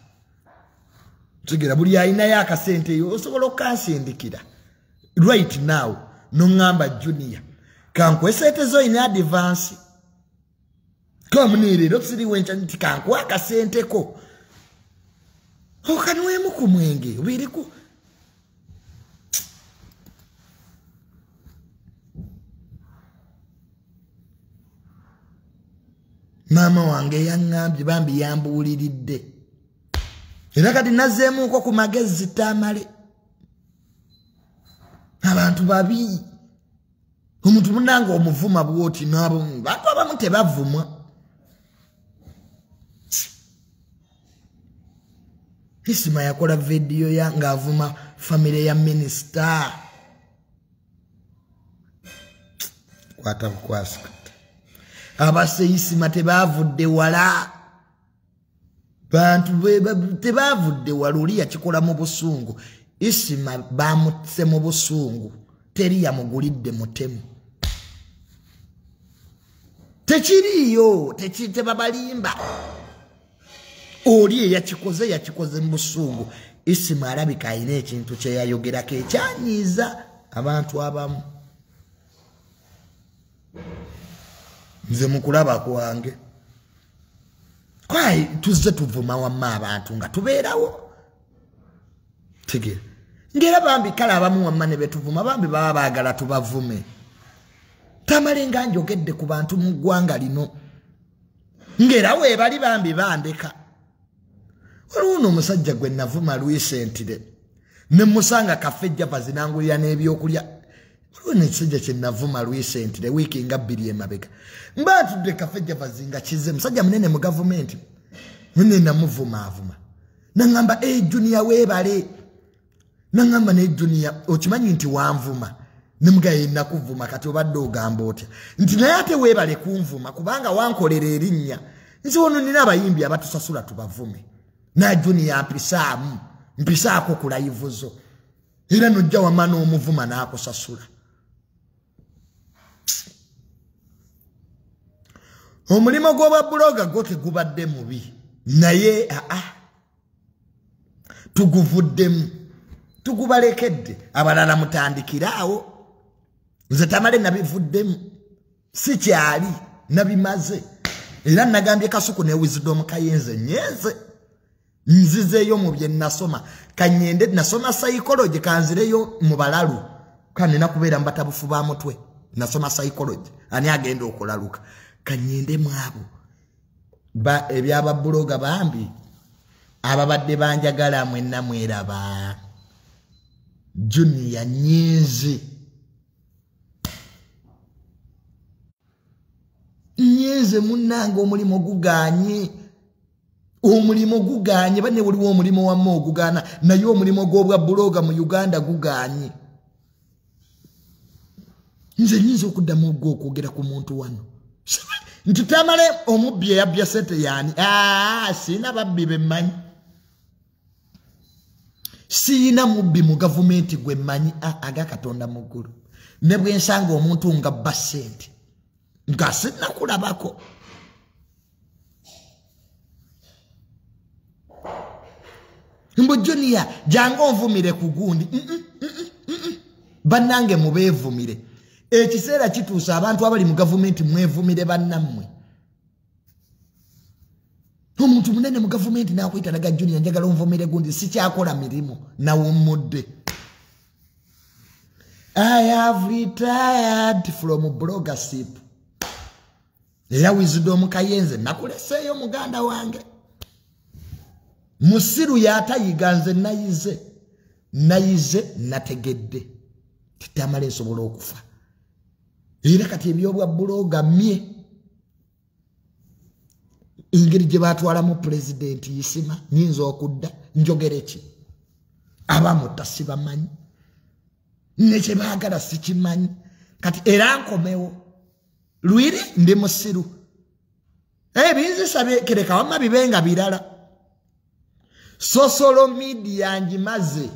Tegera buli alinayo akasente eyo osobola okukansindikira right now n'oŋŋamba Junior kankuwe sente zo in advance. Kamuniire siriwo enkya nti kankuwe akasente ko okanywemu ku mwenge obeereku. Maama wange yaŋŋambye bambi yambuuliridde. Era kati nazzeemuuko ku magezi Tamale. Abantu babi. Omuntu munnange omuvuma bw'oti n'abo bantu abamu tebavumwa. Isima yakola vidiyo ya ng'avuma famire ya minisita. Kwata bukwasi. Abase Isima tebavudde wala. Bantu tebavudde waluli yakikola mu busungu. Isima bamutse mu busungu. Teri yamugulidde mutemu. Tekiriyo, tebabalimba. Oli eyakikoze yakikoze mu busungu. Isima alabika alina ekintu kye yayogerako ekyanyiiza abantu abamu. Nze mu kulaba kwange. Kwai tuzze tuvuma wamma abantu nga tubeerawo. Tegera. Ngera bambi kale abamu wamma ne betuvuma bambi baba baagala tubavume. Tamale nga njogedde ku bantu mu ggwanga lino. Ngera we bali bambi bandeka. Waliwo n'omusajja gwe navuma recently. Ne musanga Cafe Java zinangulira n'ebyokulya. Waliwo n'ekisajja kye navuma recently wiiki nga 2 emabega. Mba atudde Cafe Java zinga kize musajja munene mu gavumenti. Munene namuvuma avuma. Nangamba Junior weebale. Nangamba ne Junior okimanyi nti wanvuma. Nemugaye nakuvuma kati obadde ogamba otya. Nti naye ate weebale kunvuma kubanga wankolera erinnya. Nzi wono nina abayimbi abatusasula tubavume. Na Junior mpisaamu. Mpisaako ku live zo. Era nojja wamma n'omuvuma n'akusasula. Omulimo gw'obwa buloga gwo tegubadde mubi. Naye tuguvuddemu. Tugubalekedde. Abalala mutandikira awo. Nze Tamale nabivuddemu. Sikyali nabimaze. Era nagambye Kasuku ne Wisdom Kayenze nyenze. Nzizeeyo mu bye nasoma. Kanyende nasoma psychology kanzireyo mu balalu. Kanina kubeera mbatabufu ba mutwe. Nasoma psychology. Ani agenda okulaluka. Kanyende mwabo. Ba ebyaba buloga bambi. Ababadde banjagala mwenna mweraba. Junior nyenze. Nyenze munnange omulimu guganye. Omulimu guganye banne waliwo omulimu wamma ogugaana naye omulimu gw'obwa buloga mu Uganda guganye. Nze nyinza okuddamu okwogera ku muntu wano. Nti Tamale omubbi eyabbye ssente yaani? Sirina babbi be mmanyi. Sirina mubbi mu gavumenti gwe mmanyi aga Katonda mu ggulu. Ne bwe nsanga omuntu nga bba ssente nga sinnakulabako. Mbu Junior jangu onvumire ku gundi. Bannange mubeevumire. Ekiseera kituuse abantu abali mu gavumenti mwevumire bannammwe. Omuntu munene mu gavumenti n'akuyita naga Junior njagala onvumire gundi sikyakola mirimu nawummudde. I have retired from bloggership. Era Wisdom Kayenze nakuleseeyo muganda wange. Musiru yatayiga nze nayize. Nayize nategedde. Tamale nsobola okufa. Era kati ebyobwa buloga mye. Engeri gye batwalamu pulezidenti Isima nyinza okudda njogere ki? Abamutta sibamanyi. Ne kye baagala sikimanyi. Kati era nkomewo. Lwiri ndi musiru. Ebinzisa kereka wamma bibenga birala. Social media njimaze.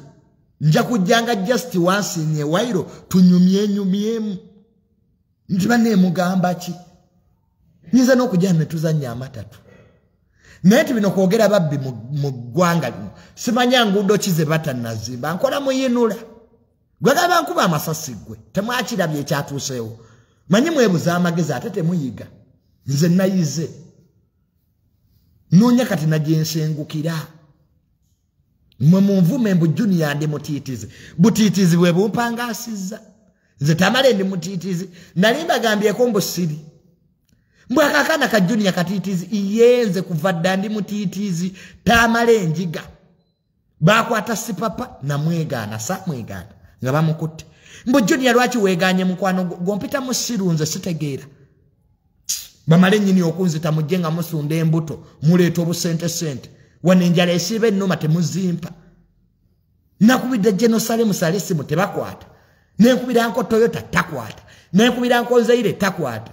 Nja kujjanga just once in a while tunyumye nyumyemu. Njiba nemugamba ki? Nyinza n'okujja ne tuzannya amatatu. Naye tibino kwogera babbi mu ggwanga lino. Simanya nguudo ki ze batannazimba. Nkola muyinula. Gwagamba nkuba amasasi ggwe. Temwakirabye ekyatuuseewo. Manyi mwebuza amagezi ate temuyiga. Nze nayize. Noonya kati nagye nsengukira. Mwe munvume mbu Junior ndi mutiitizi. Butiitizi bwe bumpangaasizza. Nze Tamale ndi mutiitizi. Nali mbagambyeko mbu siri. Mbw akaakaana ka Junior katiitizi. Iye nze kuva dda ndi mutiitizi. Tamale njiga. Baakwata sipapa namwegaana samwegaana nga bamukutte. Mbu Junior lwaki weegaanye mukwano gwompita musiru nze sitegeera. Bamale nnyini okunzita mujje nga musunda embuto muleeta obusente sente. Wano enjala esiiba ennuma temuzimpa. Nakubidde General Salesimu tebakwata. Nenkubira nko Toyota takwata. Nenkubira nko Zaire takwata.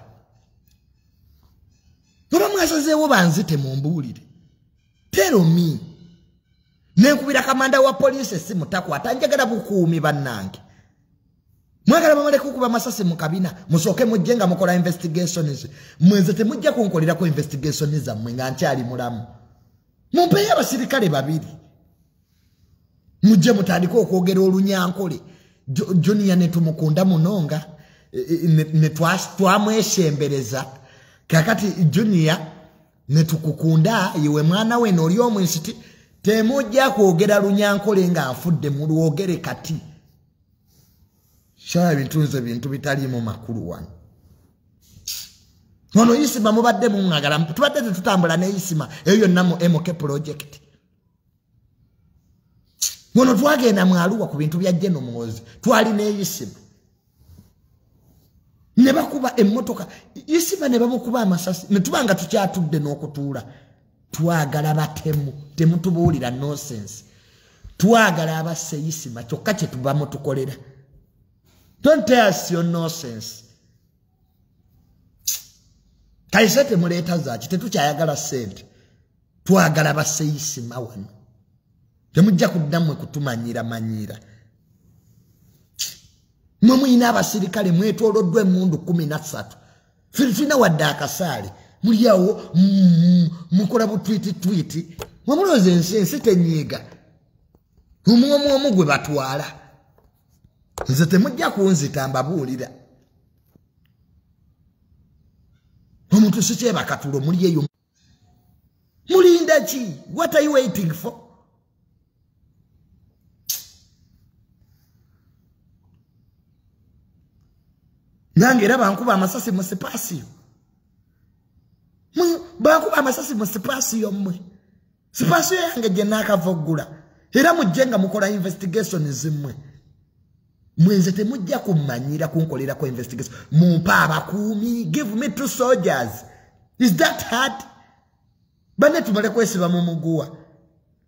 Oba mwasazeewo banzite mumbuulire. Tell me. Nenkubira kamanda wa poliisi essimu takwata, njagala bukuumi bannange. Mwagala bamale kukuba masasi mu kabina, musooke mujje nga mukola investigations. Mwenze temujja kunkolerako investigations zammwe nga nkyali mulamu. Mumpeeyo abasirikale babiri. Mujje mutandike okwogera olunyankole. Junior ne tumukunda munonga, ne twamwesembereza. Kakati Junior ne tukukunda iwe mwana we n'oli omwensiti. Temujja kwogera lunyankole nga nfudde, mulwogere kati. Sha bintu bintu bitaliimu makulu wano. Ono Isima mubadde mumwagala, tubadde tetutambula ne Isima eyo yonna mu MK project. Ono twagenda mu Arua ku bintu bya General Muhoozi, twali ne Isima. Ne bakuba emmotoka, Isima ne bamukuba amasasi, ne tubanga tukyatudde n'okutuula. Twagala batemu, temutubuulira nonsense. Twagala abasse Isima, kyokka kye tuba mutukolera. Don't tell us your nonsense. Kaise temuleeta zaaki, tetukyayagala ssente. Twagala basse Isima wano. Temujja kuddammwe kutumanyira manyira. Mwe muyina abasirikale mwetooloddwa emmundu 13. Ffe tulina wadde akasaale. Muli awo mukola butwiti twiti. Mwe mulowooza ensi tenyiiga. Omu gwe batwala. Nze temujja kunzita mbabuulira. Omuntu si kyebakatulo muli eyo. Mulinda ki? What are you waiting for? Nange era bankuba amasasi mu sipasiyo. Bankuba amasasi mu sipasiyo mmwe. Sipasiyo yange gye naakava oggula. Era mujje nga mukola investigation zimmwe. Mwenze temujja kumanyira kunkolerako investigation. Mumpa abakuumi, give me 2 soldiers. Is that hard? Banne tumale kwesiba mu muguwa.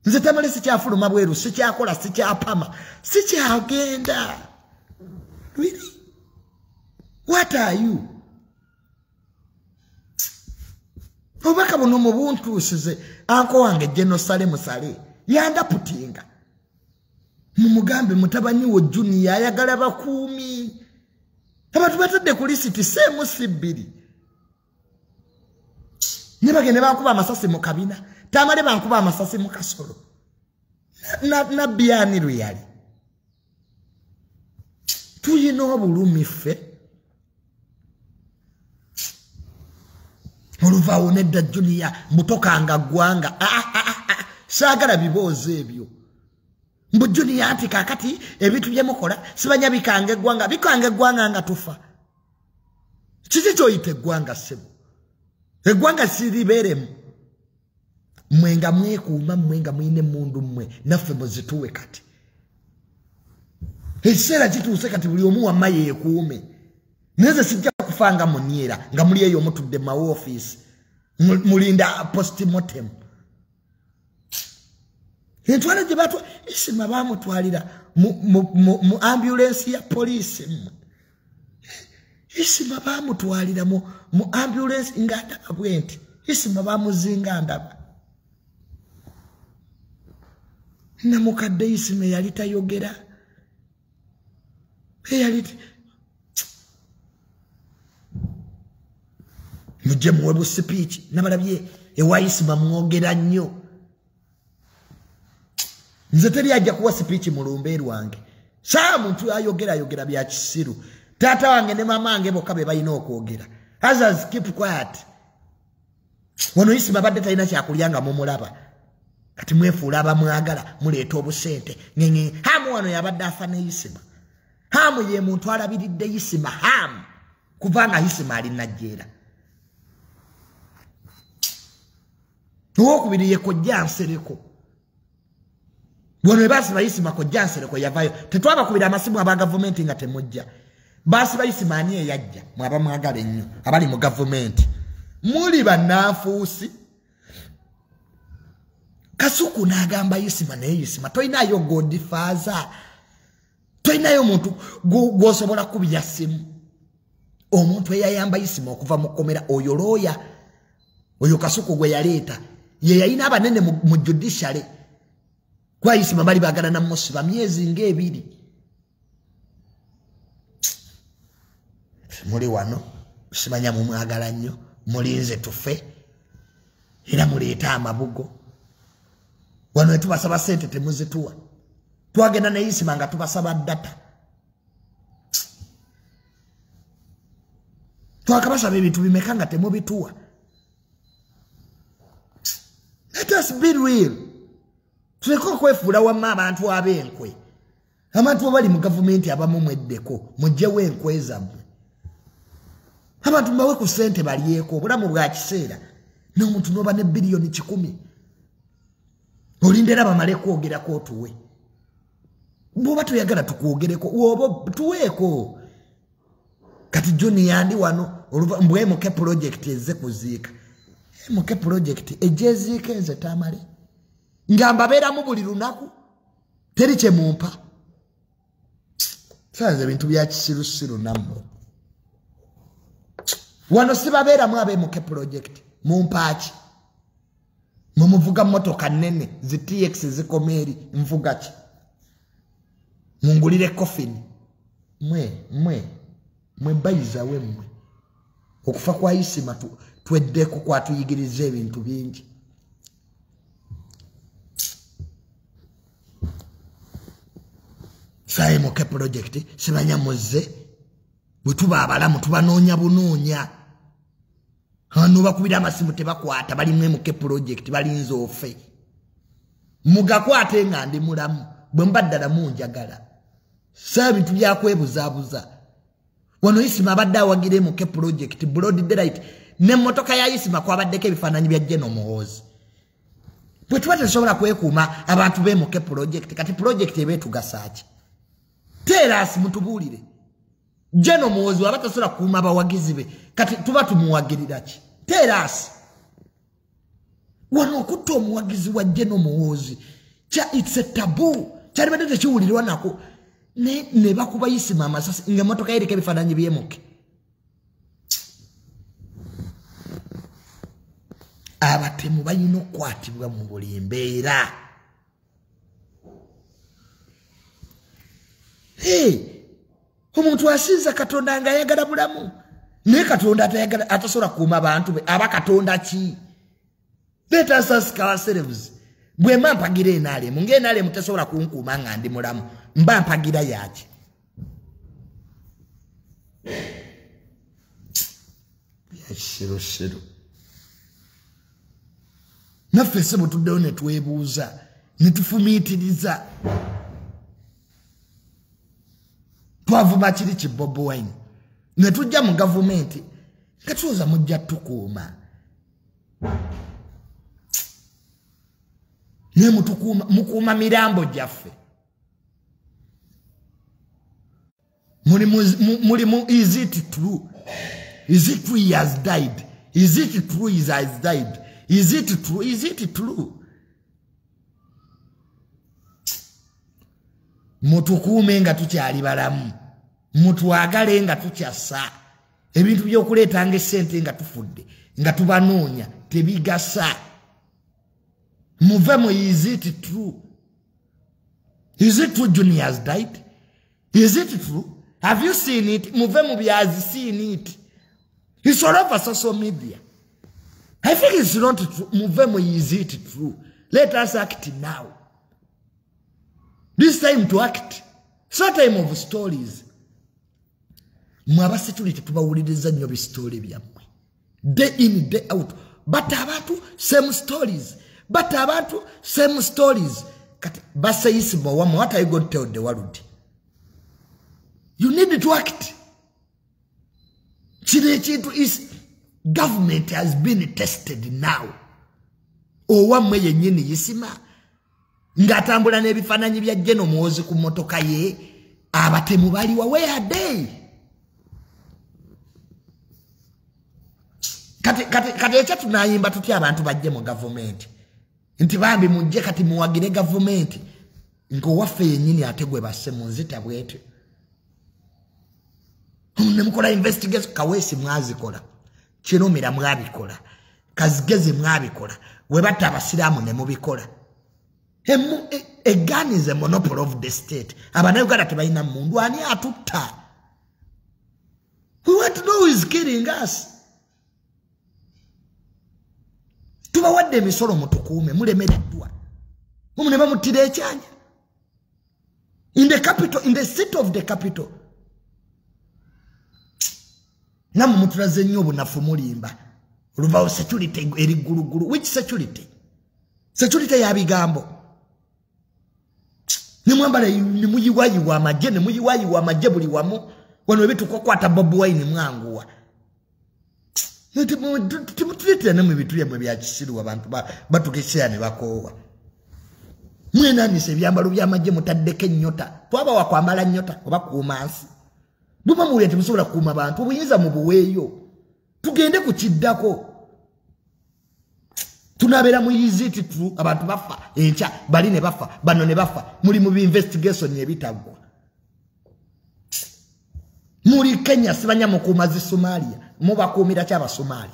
Nze tamale sikyafuluma bweru, sikyakola, sikyapama, sikyagenda. Really? What are you? Obubaka buno mubuntuusize anko wange General Saleh Musale yandaputinga. Mumugambe mutabani wo Junior ayagala bakuumi. Abantu batadde ku lisiti seemu si bbiri. Ne bagende bankuba amasasi mu kabina, tamale bankuba amasasi mu kasolo. Nabbi ani lwe yali. Tuyina obulumi ffe. Oluvaawo nedda Junior mutokanga ggwanga. Saagala biboozi ebyo. Mbu Junior anti kaakati ebintu bye mukola sibanya bikanga eggwanga, bikanga eggwanga nga tufa. Kiki ky'oyita eggwanga ssebo? Eggwanga siribeeremu. Mmwe nga mwekuuma, mmwe nga mulina emmundu mmwe, naffe muzituwe kati. Ekiseera kituuse kati buli omu wamma yeekuume. Naye nze sijja kufa nga munyeera nga muli eyo mutudde mu mawoofiisi mulinda postmortem. Entwala gye batwa Isima baamutwalira mu ambulensi ya poliisi. Isima baamutwalira mu ambulensi nga ndaba bwe nti. Isima baamuzinga ndaba. Namukadde Isima eyali tayogera. Eyali mujje muwe busipiiki nabalabye ewa Isima mwogera nnyo. Nze teri ajja kuwa sipiiki mu lumbe lwange. Saa muntu ayogera ayogera bya kisiru. Taata wange ne mama wange bokka be balina okwogera. Others keep quiet. Wano Isima abadde talina kyakulya nga mumulaba. Kati mwefuula abamwagala muleeta obusente. Ngenge Hamu wano yabadde afa ne Isima. Hamu ye muntu alabiridde Isima. Hamu kubanga Isima ali Najjeera. Owokubiri ye Kojja Nsereko. Wano basiba Isima Kojja Nsereko yavayo. Tetwabakubira amasimu aba gavumenti nga temujja. Basiba Isima ani eyajja mwaba mwagala ennyo abali mu gavumenti. Muli bannanfuusi. Kasuku n'agamba Isima naye Isima tolinayo godfather. Tolinayo muntu gw'osobola kubya simu. Omuntu eyayamba Isima okuva mu kkomera oyo looya. Oyo Kasuku gwe yaleeta. Ye yalina abanene mu judiciary. Kwa Isima bali baagala na musiba myezi ng'ebiri. Muli wano simanya mumwagala nnyo, mulinze tufe era muleeta amabugo. Wano tubasaba sente temuzituwa. Twagenda ne Isima nga tubasaba data. Twakabasaba ebintu bimeka nga temubituwa. Let us be real. Tuleke okwefuula wamma abantu ab'enkwe. Abantu abali mu gavumenti abamu mweddeko, mugyewo enkwe zammwe. Abantu mbawe ku ssente balyeko, obulamu bwa kiseera. N'omuntu n'oba ne biliyoni 100. Olinda era bamale kwogerako otuwe. Bw'oba toyagala tukwogereko, oba tuweeko. Kati Junior ndi wano, mbwe MK project ezze kuziika. MK project ejeziika nze Tamale. Nga mbabeeramu buli lunaku, teri kye mumpa. Sanze ebintu bya kisirusiru nammwe. Wano sibabeeramu abe MK project, mumpa ki? Mumuvuga mmotoka nnene, zi TX zikoma eri, nvuga ki? Mungulire coffin. Mwe bayizawe mmwe. Okufa kwa Isima tweddeko kwatuyigiriza ebintu bingi. Saye MK project simanya muzze bwe tuba abalamu tubanoonya bunoonya. Hano bakubira amasimu tebakwata, bali mu MK project balinze ofe. Mugakwate nga ndi mulamu bwe mba ddala munjagala. Saye bintu byakwebuzaabuza. Wano Isima abadde awagira MK project broad daylight n'emmotoka ya Isima kwabaddeko ebifaananyi bya General Muhoozi. Bwe tuba tetusobola kwekuuma abantu be MK project, kati project eba etugasa ki? Terasi mutubuulire. General Muhoozi aba tasobola kukuuma abawagizi be, kati tuba tumuwagirira ki? Terasi. Wano okutta omuwagizi wa General Muhoozi, it's a taboo. Kyalibadde tekiwulirwa nako. Ne bakuba Isima amasasi ng'emmotoka eriko ebifaananyi by'emuke. Abatemu balina okukwatibwa mu buli mbeera. Omuntu asinza Katonda ng'ayagala bulamu, naye Katonda atasobola kukuuma bantu be, aba Katonda ki? Let us ask ourselves. Bwe mba mpagira NRM, nga NRM tesobola kunkuuma nga ndi mulamu, mba mpagira yaki? Yakisirusiru. Naffe ssebo tuddeyo ne twebuuza, ne tufumiitiriza. Twavuma kiri ki Bobi Wine, ne tujja mu gavumenti nga tulowooza mujja tukuuma. Naye mukuuma mirambo gyaffe. Muli mu is it true? Is it true he has died? Is it true he has died? Is it true? Is it true? Mutukuume nga tukyali balamu. Mutwagale nga tukyassa. Ebintu by'okuleetanga essente nga tufudde, nga tubanoonya, tebigasa. Muve mu is it true? Is it true Junior has died? Is it true? Have you seen it? Muve mu byazi seen it. It's all over social media. I think it's not true. Muve mu is it true? Let us act now. This time to act. So time of stories. Mwe abasituli tetubawuliriza nnyo bisitole byammwe. Day in, day out. But abantu, same stories. But abantu, same stories. Kati base Isima wamwe, what are you going to tell the world? You need to act. Kino ekintu is government has been tested now. Owammwe yennyini Isima ng'atambula n'ebifaananyi bya General Muhoozi ku mmotoka ye, abatemu baliwa, where are they? Kati ekyo tunayimba tutya abantu bajje mu gavumenti? Nti bambi mujje kati muwagire gavumenti ng'owaffe yennyini ate gwe basse mu nzita bw'etyo. Ne mukola investigation, Kaweesi mwazikola, Kirumira mwabikola. Kazigezi mwabikola. Webatta abasiraamu ne mubikola. A gun is a monopoly of the state. Abannayuganda tebalina mundu. Ani atutta? We want to know who is killing us. Tubawadde emisolo mutukuume, mulemereddwa. Mumu ne bamuttira ekyanya. In the capital, in the city of the capital. Nammwe mutulaze nnyo obunafu mulimba. Oluvaawo security eri ggulugulu. Which security? Security ya bigambo. Nimwambala nimuyiwayiwa amagye, nimuyiwayiwa amagye buli wamu. Wano ebitukukwata Bobi Wine mwanguwa. Timutuleetera nammwe ebintu byammwe bya kisiru, abantu batugeseera ne bakoowa. Mwenanisa ebyambalo by'amagye mutaddeko ennyota. Twabawa kwambala nnyota oba kuuma nsi. Bwe muwulira temusobola kukuuma bantu, obuyinza mubuweeyo. Tugende ku kiddako. Tunabeera mu easy tu, abantu bafa enkya, bali ne bafa, bano ne bafa. Muli mu investigation ebitaggwa. Muli Kenya sibanya mukuuma zi Somalia, mubakuumira ki Abasomaali?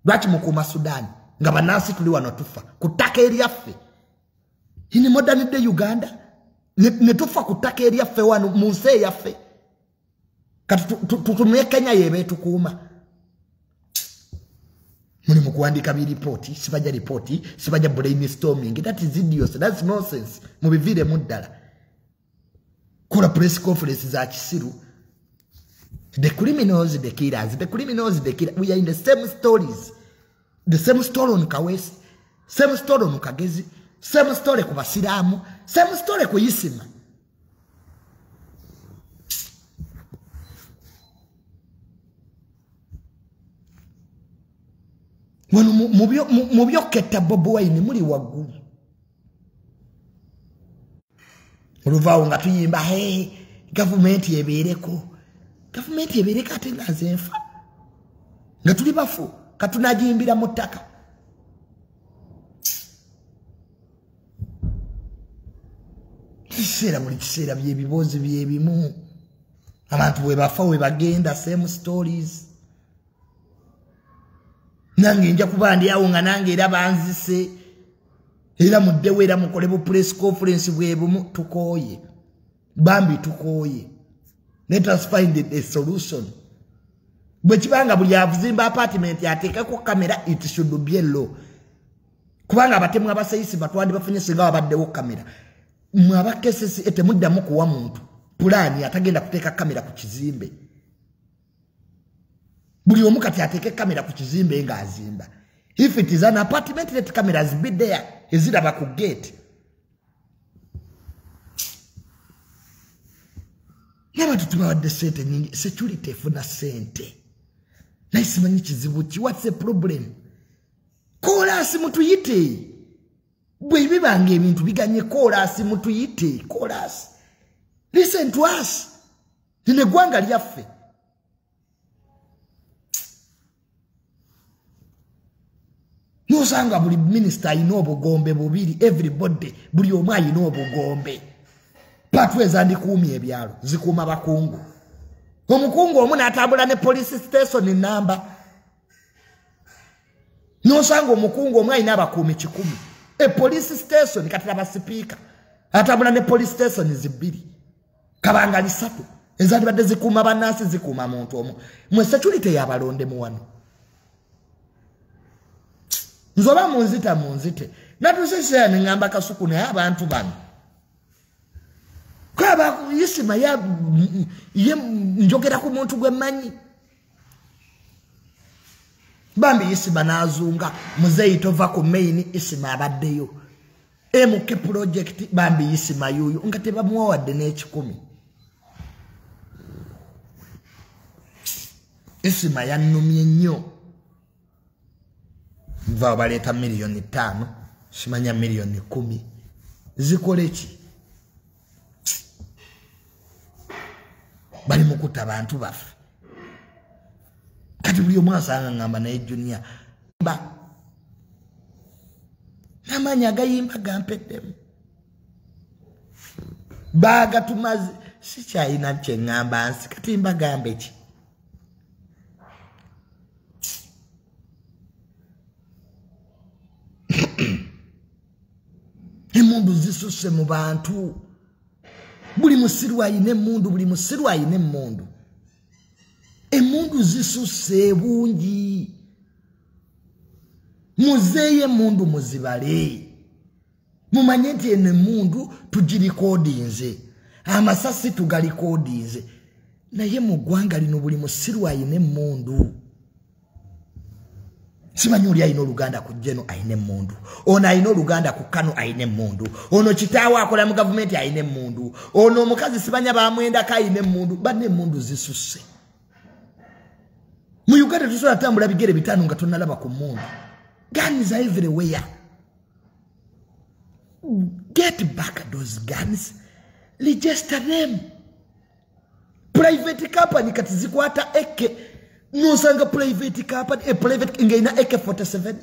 Lwaki mukuuma Sudan nga bannansi tuli wano tufa ku ttaka eryaffe? In modern day Uganda ne tufa ku ttaka eryaffe wano mu nsi eyaffe. Kati tutumye Kenya yebeetukuuma. Muli mu kuwandiika biripooti, sibajja ripooti, sibajja brainstorming. That is idiocy, that's nonsense. Mubiviiremu ddala. Kola press conference za kisiru. The criminals, the killers, the criminals, the killers. We are in the same stories. The same story on Kawesi, same story on Kagezi, same story ku basiraamu, same story ku Isima. Wano mu byoketta Bobi Wine muli waggulu. Oluvaawo nga tuyimba, hey, gavumenti ebeereko. Gavumenti ebeereko ate nga nze nfa. Nga tuli bafu, katunagiyimbira mu ttaka. Kiseera buli kiseera by'ebiboozi by'ebimu. Abantu bwe bafa we bagenda, same stories. Nange nja kuba ndi awo nga nange era banzise. Era muddewo era mukole bu press conference bwe bumu. Tukooye. Bambi tukooye. Let us find a solution. Bwe kibanga buli avuzimba apartment yateekako kamera, it should be a law. Kubanga abatemu abasayisi batwandi bafunye singa babaddewo kamera. Mwe aba KCCA temuddamu kuwa muntu pulaani atagenda kuteeka kamera ku kizimbe. Buli omu kati ateeke kamera ku kizimbe ng'azimba. If it is an apartment, let cameras be there. Eziraba ku gate. N'abantu tubawadde ssente nyingi, security efuna ssente. Naye simanyi kizibu ki, what's the problem? Koolaasi mutuyite. Bwe bibanga ebintu biganye, koolaasi mutuyite, koolaasi. Listen to us. Lino eggwanga lyaffe. Nosanga buli minisita alina obugombe bubiri, everybody, buli omu alina obugombe. Patu ezandikuumye ebyalo, zikuuma bakungu. Omukungu omu n'atambula ne police station namba. Nosanga omukungu omu alina abakuumi 1,000. E police station kati laba sipiika atambula ne police station zibbiri. Kabangali 3 ezandibadde zikuuma bannansi zikuuma muntu omu. Mwe security y'abalondemu wano. Nze oba munzita munzite. Natuuse ne ŋŋamba Kasuku naye abantu bano. Kwaba Isima ya ye njogera ku muntu gwe mmanyi. Bambi Isima n'azunga muzeeyi tova ku main Isima abaddeyo. MK project bambi Isima yuyu nga tebamuwa wadde n'ekikumi. Isima yannumye nnyo. Nva baleeta 5 million, simanya 10 million. Zikole ki? Bali mukutta abantu baffe. Kati buli omu asanga ngamba naye Junior. Ba. N'amaanyi agayimba gampeddemu. Baagatumaze sikyalina kye ŋŋamba nsi kati mbagambe ki? Emundu zisusse mu bantu. Buli musiru ayina emundu, buli musiru ayina emundu. Emundu zisusse bungi. Muzeeye emundu muzibale. Mumanye nti eno emundu tugirikodinze. Amasasi tugalikodinze. Naye mu ggwanga lino buli musiru ayina emundu. Simanyi oli ayina oluganda ku Jeno ayina emundu. Ono ayina oluganda ku Kano ayina emundu. Ono kitaawe akola mu gavumenti ayina emundu. Ono omukazi simanya bamwendako ayina emundu. Banne emundu zisusse. Mu Uganda tusobola tambula bigere 5 nga tonnalaba ku mundu. Guns are everywhere. Get back those guns. Register them. Private company kati zikwata eke. Nosanga private company, a private nga ina AK-47.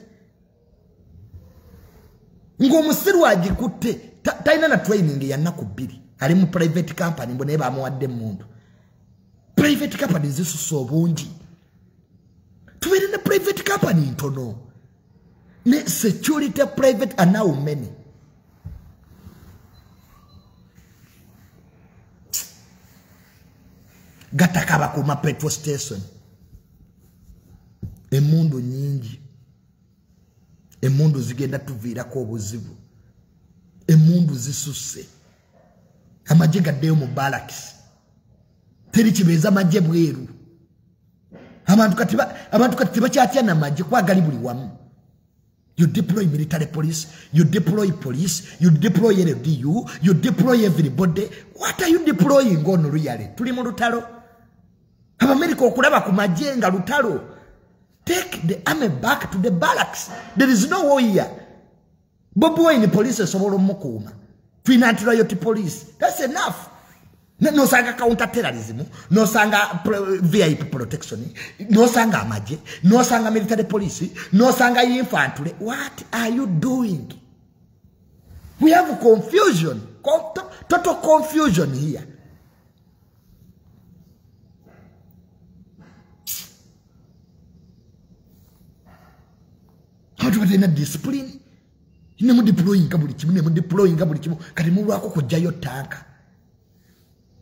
Ng'omusiru agikutte talina na training ya nnaku 2. Ali mu private company mbu naye bamuwadde emmundu. Private company zisusse obungi. Tubeere ne private company ntono. Ne security private are now many. Gataka bakuma petrol station. Emundu nyingi. Emundu zigenda tuviirako obuzibu. Emundu zisusse. Amagye gaddeyo mu barracks. Teri kibeeza magye bweru. Abantu kati tebakyatya na magye kuba gali buli wamu. You deploy military police, you deploy police, you deploy LDU, you deploy everybody. What are you deploying on really? Tuli mu lutalo. Abamerika okulaba ku magye nga lutalo. Take the army back to the barracks. There is no war here. Bobi Wine police esobola omukuuma. Tulina anti-riot police. That's enough. Nosanga counter terrorism, nosanga VIP protection, nosanga amagye, nosanga military police, nosanga infantry. What are you doing? We have confusion, total confusion here. How do we not discipline? Nemu deploying buli kimu, nemu deploying buli kimu. Kati mulwako kujjayo tanka.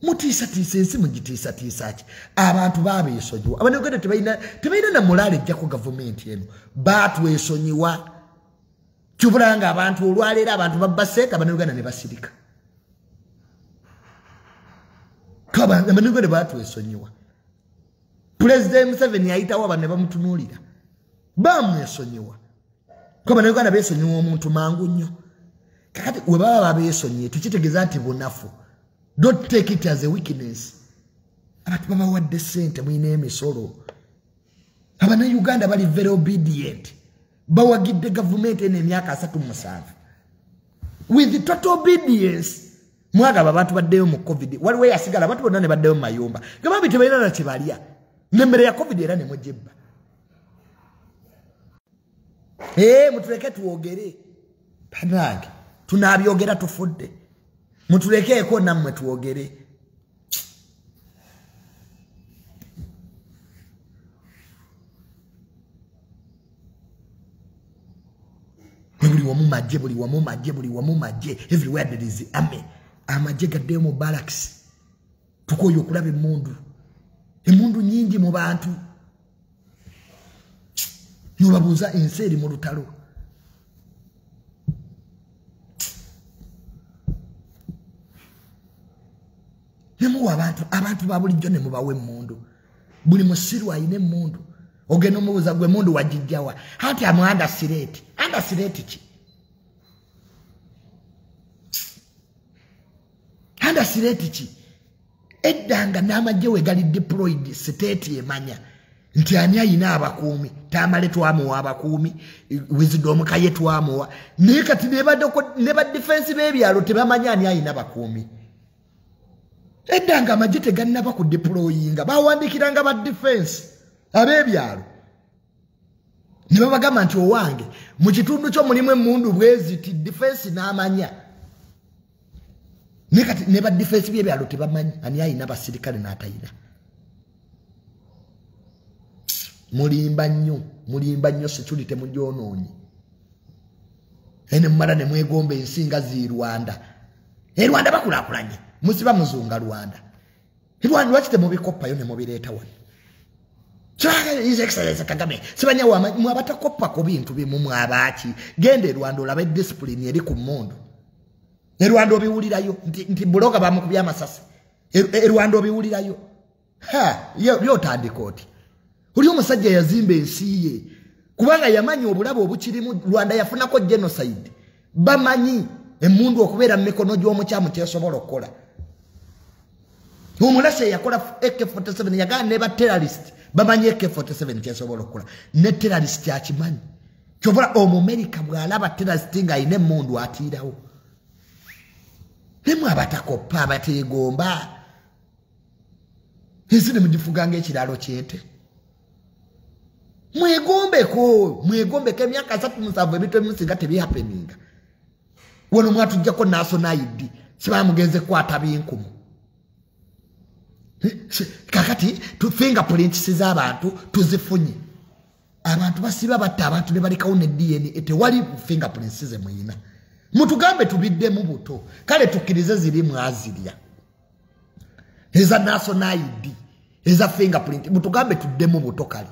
Mutiisatiisa ensi mugitiisatiisa ki? Abantu babeesonyiwa. Abannayuganda tebalina na mulaale ejjako gavumenti eno. Baatwesonyiwa. Kyobula nga abantu olwaleero abantu babba ssente, Abannayuganda ne basirika. Abannayuganda baatwesonyiwa. Pulezidenti Museveni yayitawo abantu ne bamutunuulira. Bamwesonyiwa. Kuba Abannayuganda beesonyiwa omuntu mangu nnyo. Kakati we baba babeesonyiye tekitegeeza nti bunafu. Don't take it as a weakness. Abantu babawadde ssente, mulina emisolo. Abannayuganda bali very obedient. Bawagidde gavumenti eno emyaka 37. With total obedience. Mwagaba abantu baddeyo mu COVID. Waliwo eyasigala abantu bonna ne baddeyo mu mayumba. Nga bambi tebalina na kye balya. N'emmere ya COVID era ne mugibba. Mutuleke twogere. Bannange, tunaabyogera tufudde. Mutulekeeko nammwe twogere. Buli wamu magye, buli wamu magye, buli wamu magye. Everywhere there is army. Amagye gaddeyo mu barracks. Tukooye okulaba emmundu. Emmundu nnyingi mu bantu. N'obabuuza ensi eri mu lutalo. Nemuwa abantu ba bulijjo ne mubawa emmundu. Buli musiru ayina emmundu. Ogenda omubuuza gwe emmundu wagijjawa. Anti amuanda sireeti. Anda sireeti ki? Anda sireeti ki? Edda nga n'amagye we gali deployed, state emanya nti ani ayina abakuumi. Tamale twamuwa abakuumi, Wisdom Kaye twamuwa. Naye kati ne ba defense b'ebyalo tebamanya ani ayina abakuumi. Edda nga amagye tegannaba ku deployinga, bawandikiranga ba defense ab'ebyalo. Ne babagamba nti owange mu kitundu kyo mulimu emmundu bweziti, defense n'amanya. Naye kati ne ba defense b'ebyalo tebamanyi ani ayina abasirikale n'atayina. Mulimba nnyo, mulimba nnyo, security mugyonoonye. Ene mumala ne mwegomba ensi nga zi Rwanda. E Rwanda bakulaakulanye. Musiba muzunga Rwanda. E Rwanda lwaki temubikoppayo ne mubireeta wano? His Excellency Kagame. Sibanya mwabatakoppa ku bintu bimu mwabaaki. Genda e Rwanda olabe discipline eri ku mmundu. E Rwanda obiwulirayo nti buloga bamukubye amasasi. E Rwanda obiwulirayo. Ha, byotandika oti. Oli omusajja yazimba ensi ye. Kubanga yamanyi obulabe obukirimu. Rwanda yafunako genocide. Bamanyi emmundu okubeera mu mikono gy'omukyamu kyesobola okukola. Omulase yakola AK-47 yagamba ne ba terrorist bamanyi AK-47 kyesobola okukola. Ne terrorist akimanyi. Kyova Omumerika bw'alaba terrorist ng'alina emmundu atiirawo. Nemmwe abatakoppa abateegomba. Ensi ne mugifuga ng'ekiraalo ky'ente. Mwegombeko, mwegombeko emyaka 37 ebintu ebimu singa tebihappeninga. Wano mwatuggyako national ID, siba mugenze kwata binkumu. Kakati fingerprints z'abantu tuzifunye. Abantu basiba batta abantu ne balekawo ne DNA, tewali fingerprints ze muyina. Mutugambe tubiddemu buto. Kale tukkirize ziri mwazirya. Eza national ID, eza fingerprint, mutugambe tuddemu buto kale.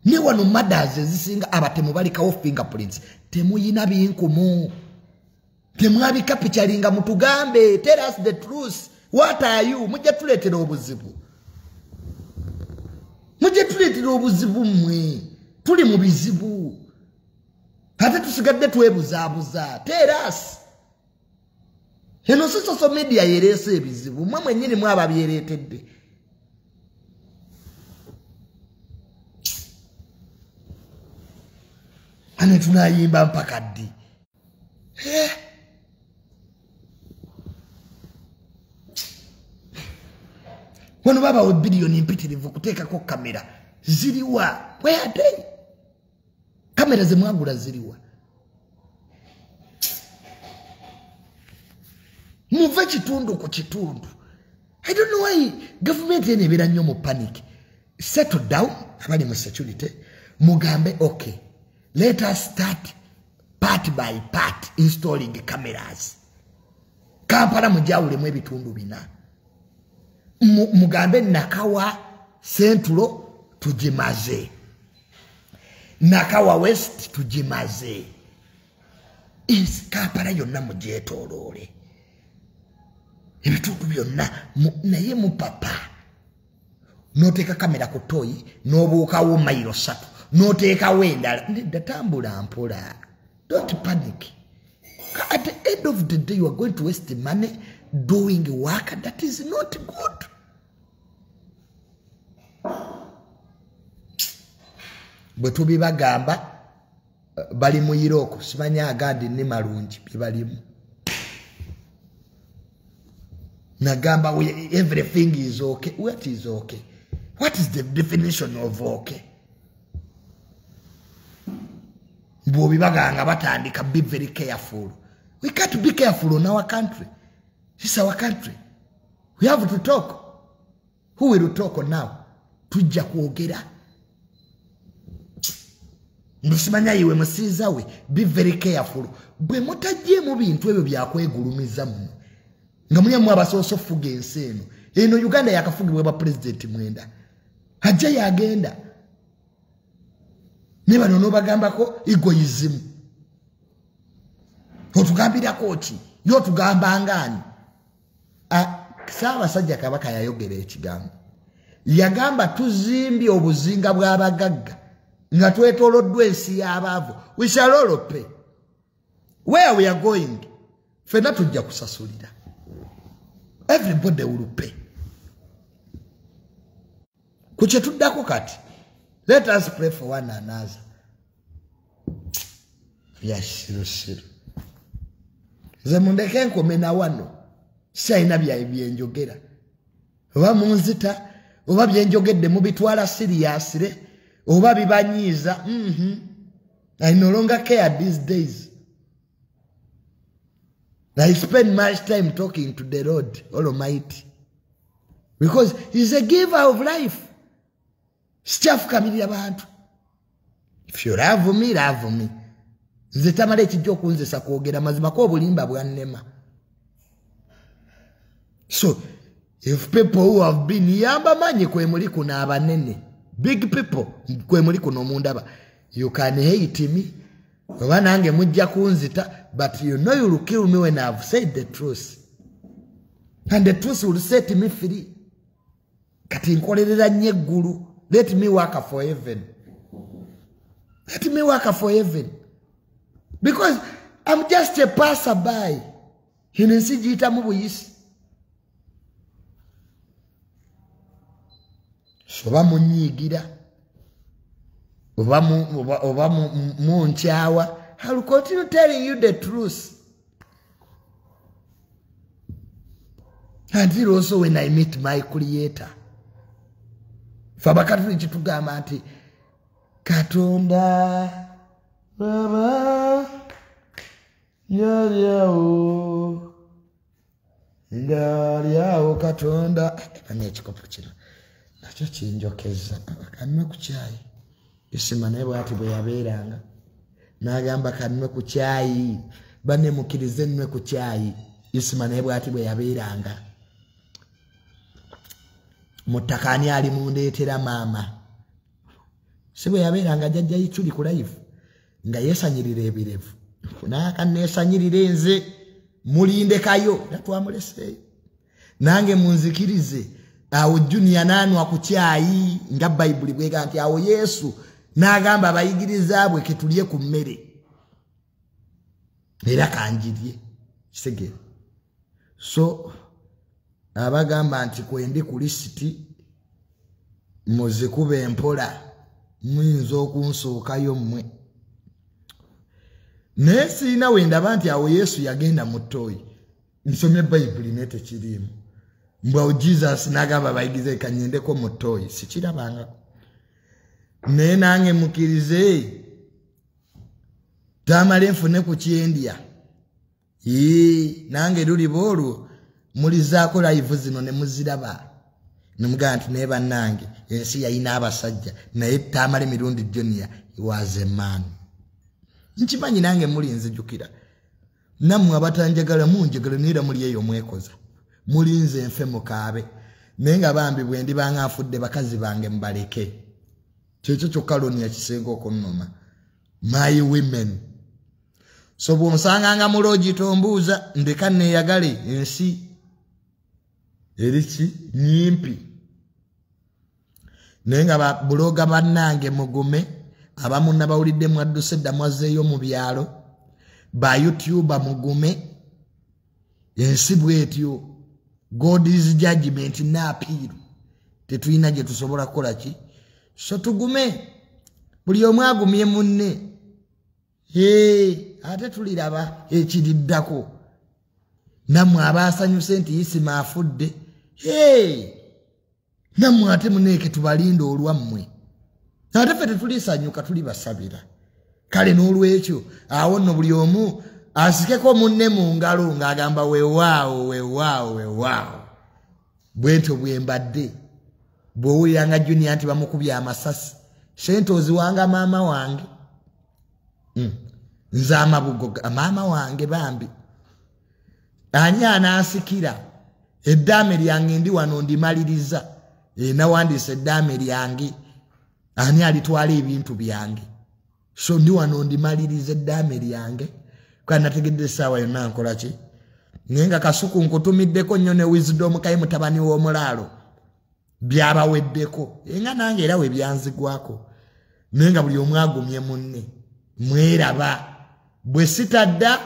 Ne wano murders ezisinga abatemu balekawo fingerprints. Temuyina binkumu. Temwabikapityalinga mutugambe, tell us the truth. What are you? Mujja tuleetera obuzibu. Mujja tuleetera obuzibu mmwe. Tuli mu bizibu. Ate tusigadde twebuzaabuza. Tell us. Eno si social media yereese ebizibu. Mmwe mwennyini mwababyereetedde. Ane tunayimba mpaka ddi? Wano babawe biliyoni mpitirivu kuteekako kamera. Ziriwa. Where are they? Kamera zemwagula ziriwa. Muve kitundu ku kitundu. I don't know why government eno ebeera nnyo mu panic. Settle down, abali mu security, mugambe okay. Let us start part by part installing cameras. Kampala mujawulemu ebitundu bina. Mugambe Nakawa Central tujimaze. Nakawa West tujimaze. Kampala yonna mugyetooloole. Ebitundu byonna naye mupapa. N'oteeka kamera ku toyi n'obuukawo mayiro 3. N'oteekawo endala. Nedda tambula mpola. Don't panic. At the end of the day you are going to waste money doing work that is not good. Bwe tubibagamba bali mu Iroko, simanya agandi ni malungi bye balimu. Nagamba everything is okay. What is okay? What is the definition of okay? Bw'obibaganga batandika, be very careful. We can't be careful on our country. This is our country. We have to talk. Who will talk now? Tujja kwogera. Ndusimanya iwe musiza we. Be very careful. Bwe mutajje mu bintu ebyo byakwegulumiza muno. Nga mulya mu abasoose okufuga ensi eno. Eno Uganda yakafugibwa ba president mwenda. Ajja yagenda. Ne bano n'obagambako egoism. Otugambirako ki? Yo otugamba ngani? Ssaabasajja Kabaka yayogera ekigambo. Yagamba tuzimbye obuzinga bw'abagagga nga twetooloddwa ensi y'abaavu. We shall all pay. Where we are going, ffenna tujja kusasulira. Everybody will pay. Ku kye tuddako kati, let us pray for one another. Byasirusiru. Nze mundeke nkome na wano. Sirina byenjogera. Oba munzita, oba byenjogedde mubitwala seriously, oba bibanyiiza. I no longer care these days. I spend much time talking to the Lord Almighty. Because he's a giver of life. Sikyafukamirira bantu. If you love me, love me. Nze tamala ekijja okunzisa kwogera mazima ko obulimba bwannema. So if people who have been yamba manyi kwe muli kuno abanene, big people kwe muli kuno mundaba, you can hate me, oba nange mujja kunzita, but you know you will kill me when I've said the truth, and the truth will set me free. Kati nkolerera nnyo eggulu. Let me work for heaven. Let me work for heaven, because I'm just a passerby. Eno ensi giyitamu buyisi. Oba munyiigira oba munkyawa, I will continue telling you the truth until also when I meet my creator. Fe Abakatuliki tugamba nti Katonda baba yalyawo ngalyawo Katonda. Bani ekikopo kino nakyo kinjokeza, kanwe ku kyayi. Isima naye bwati bwe yabeeranga n'agamba kanwe ku kyayi, banne mukkirize nnwe ku kyayi. Isima naye bwati bwe yabeeranga mu ttaka, ani ali mundeetera maama? Si bwe yabeeranga jjajja Ichuli ku live nga yeesanyirira ebirevu, n'akanneesanyirira enze mulindekayo, era twamuleseeyo. Nange munzikirize awo Junior n'anwa ku kyayi nga Bayibuli bwega nti awo Yesu n'agamba abayigiriza bwe ketulye ku mmere, era kanjirye kisegere. So abagamba nti kwendi ku lisiti muzikube empola, muyinza okunsookayo mmwe. Naye siina we ndaba nti awo Yesu yagenda mu ttooyi. Nsomye Bayibuli naye tekiriimu. Mbwa Jesus n'agamba abayigize kanyendeko mu ttooyi, sikirabangako. Naye nange mukkirize tamale nfune ku kyendya. Nange luliba olwo mulizaako live zino ne muziraba, ne mugamba nti naye bannange ensi yayina abasajja, naye Tamale Mirundi Junior was a man. Nkimanyi nange muli nzijukira, nammwe abatanjagala munjagala, naye era muli eyo mwekoza, mulinze nfe mukaabe. Naye nga bambi bwe ndibanga nfudde bakazi bange mubaleke. Kyekyo kyokka loni yakisinga okunnuma, my women. So bw'onsanganga mu loogi tombuuza, ndeka neeyagale, ensi eriki nyimpi. Naye nga buloga bannange mugume, abamu nabawulidde mwadduse dda mwazzeeyo mu byalo, ba YouTuber mugume, ensi bw'etyo. God's judgment n'apiiru tetulina gye tusobola kukola ki. So tugume, buli omu agumye munne. Ate tuliraba ekiriddako. Nammwe abaasanyuse nti Isima afudde, nammwe ate muneeke tubalinde olwammwe. Ate ffe tetulisanyuka, tulibasabira. Kale n'olwekyo awo nno buli omu asikeko munne mu ngalo ng'agamba weewaawo weewaawo weewaawo. Bwentyo bwe mbadde. Bw'owuliranga Junior nti bamukubye amasasi, sente oziwanga maama wange. Nze amabugo maama wange bambi. Ani anaasikira eddaame lyange? Ndi wano ndimaliriza. Nawandiisa eddaame lyange, ani alitwala ebintu byange? So ndi wano ndimaliriza eddaame lyange, kandi nategedde essaawa yonna nkola ki. Naye nga Kasuku nkutumiddeko nnyo ne Wisdom Kaye mutabani w'omulaalo, byabaweddeko. Nga nange era we byanzigwako. Naye nga buli omu agumye munne, mweraba bwe sitadda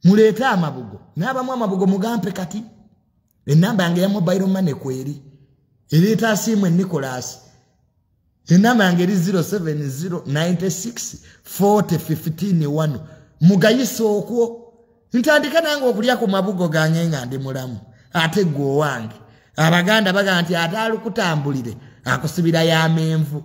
muleete amabugo. N'abamu amabugo mugampe kati. Enamba yange ya mobile money kweri ereeta Asiimwe Nicholas. Enamba yange eri 070 96 40 15 1. Mugayise okwo ntandika nange okulya ku mabugo gange nga ndi mulamu. Ate gwe owange. Abaganda bagamba nti ate alukutambulire akusibira y'amenvu.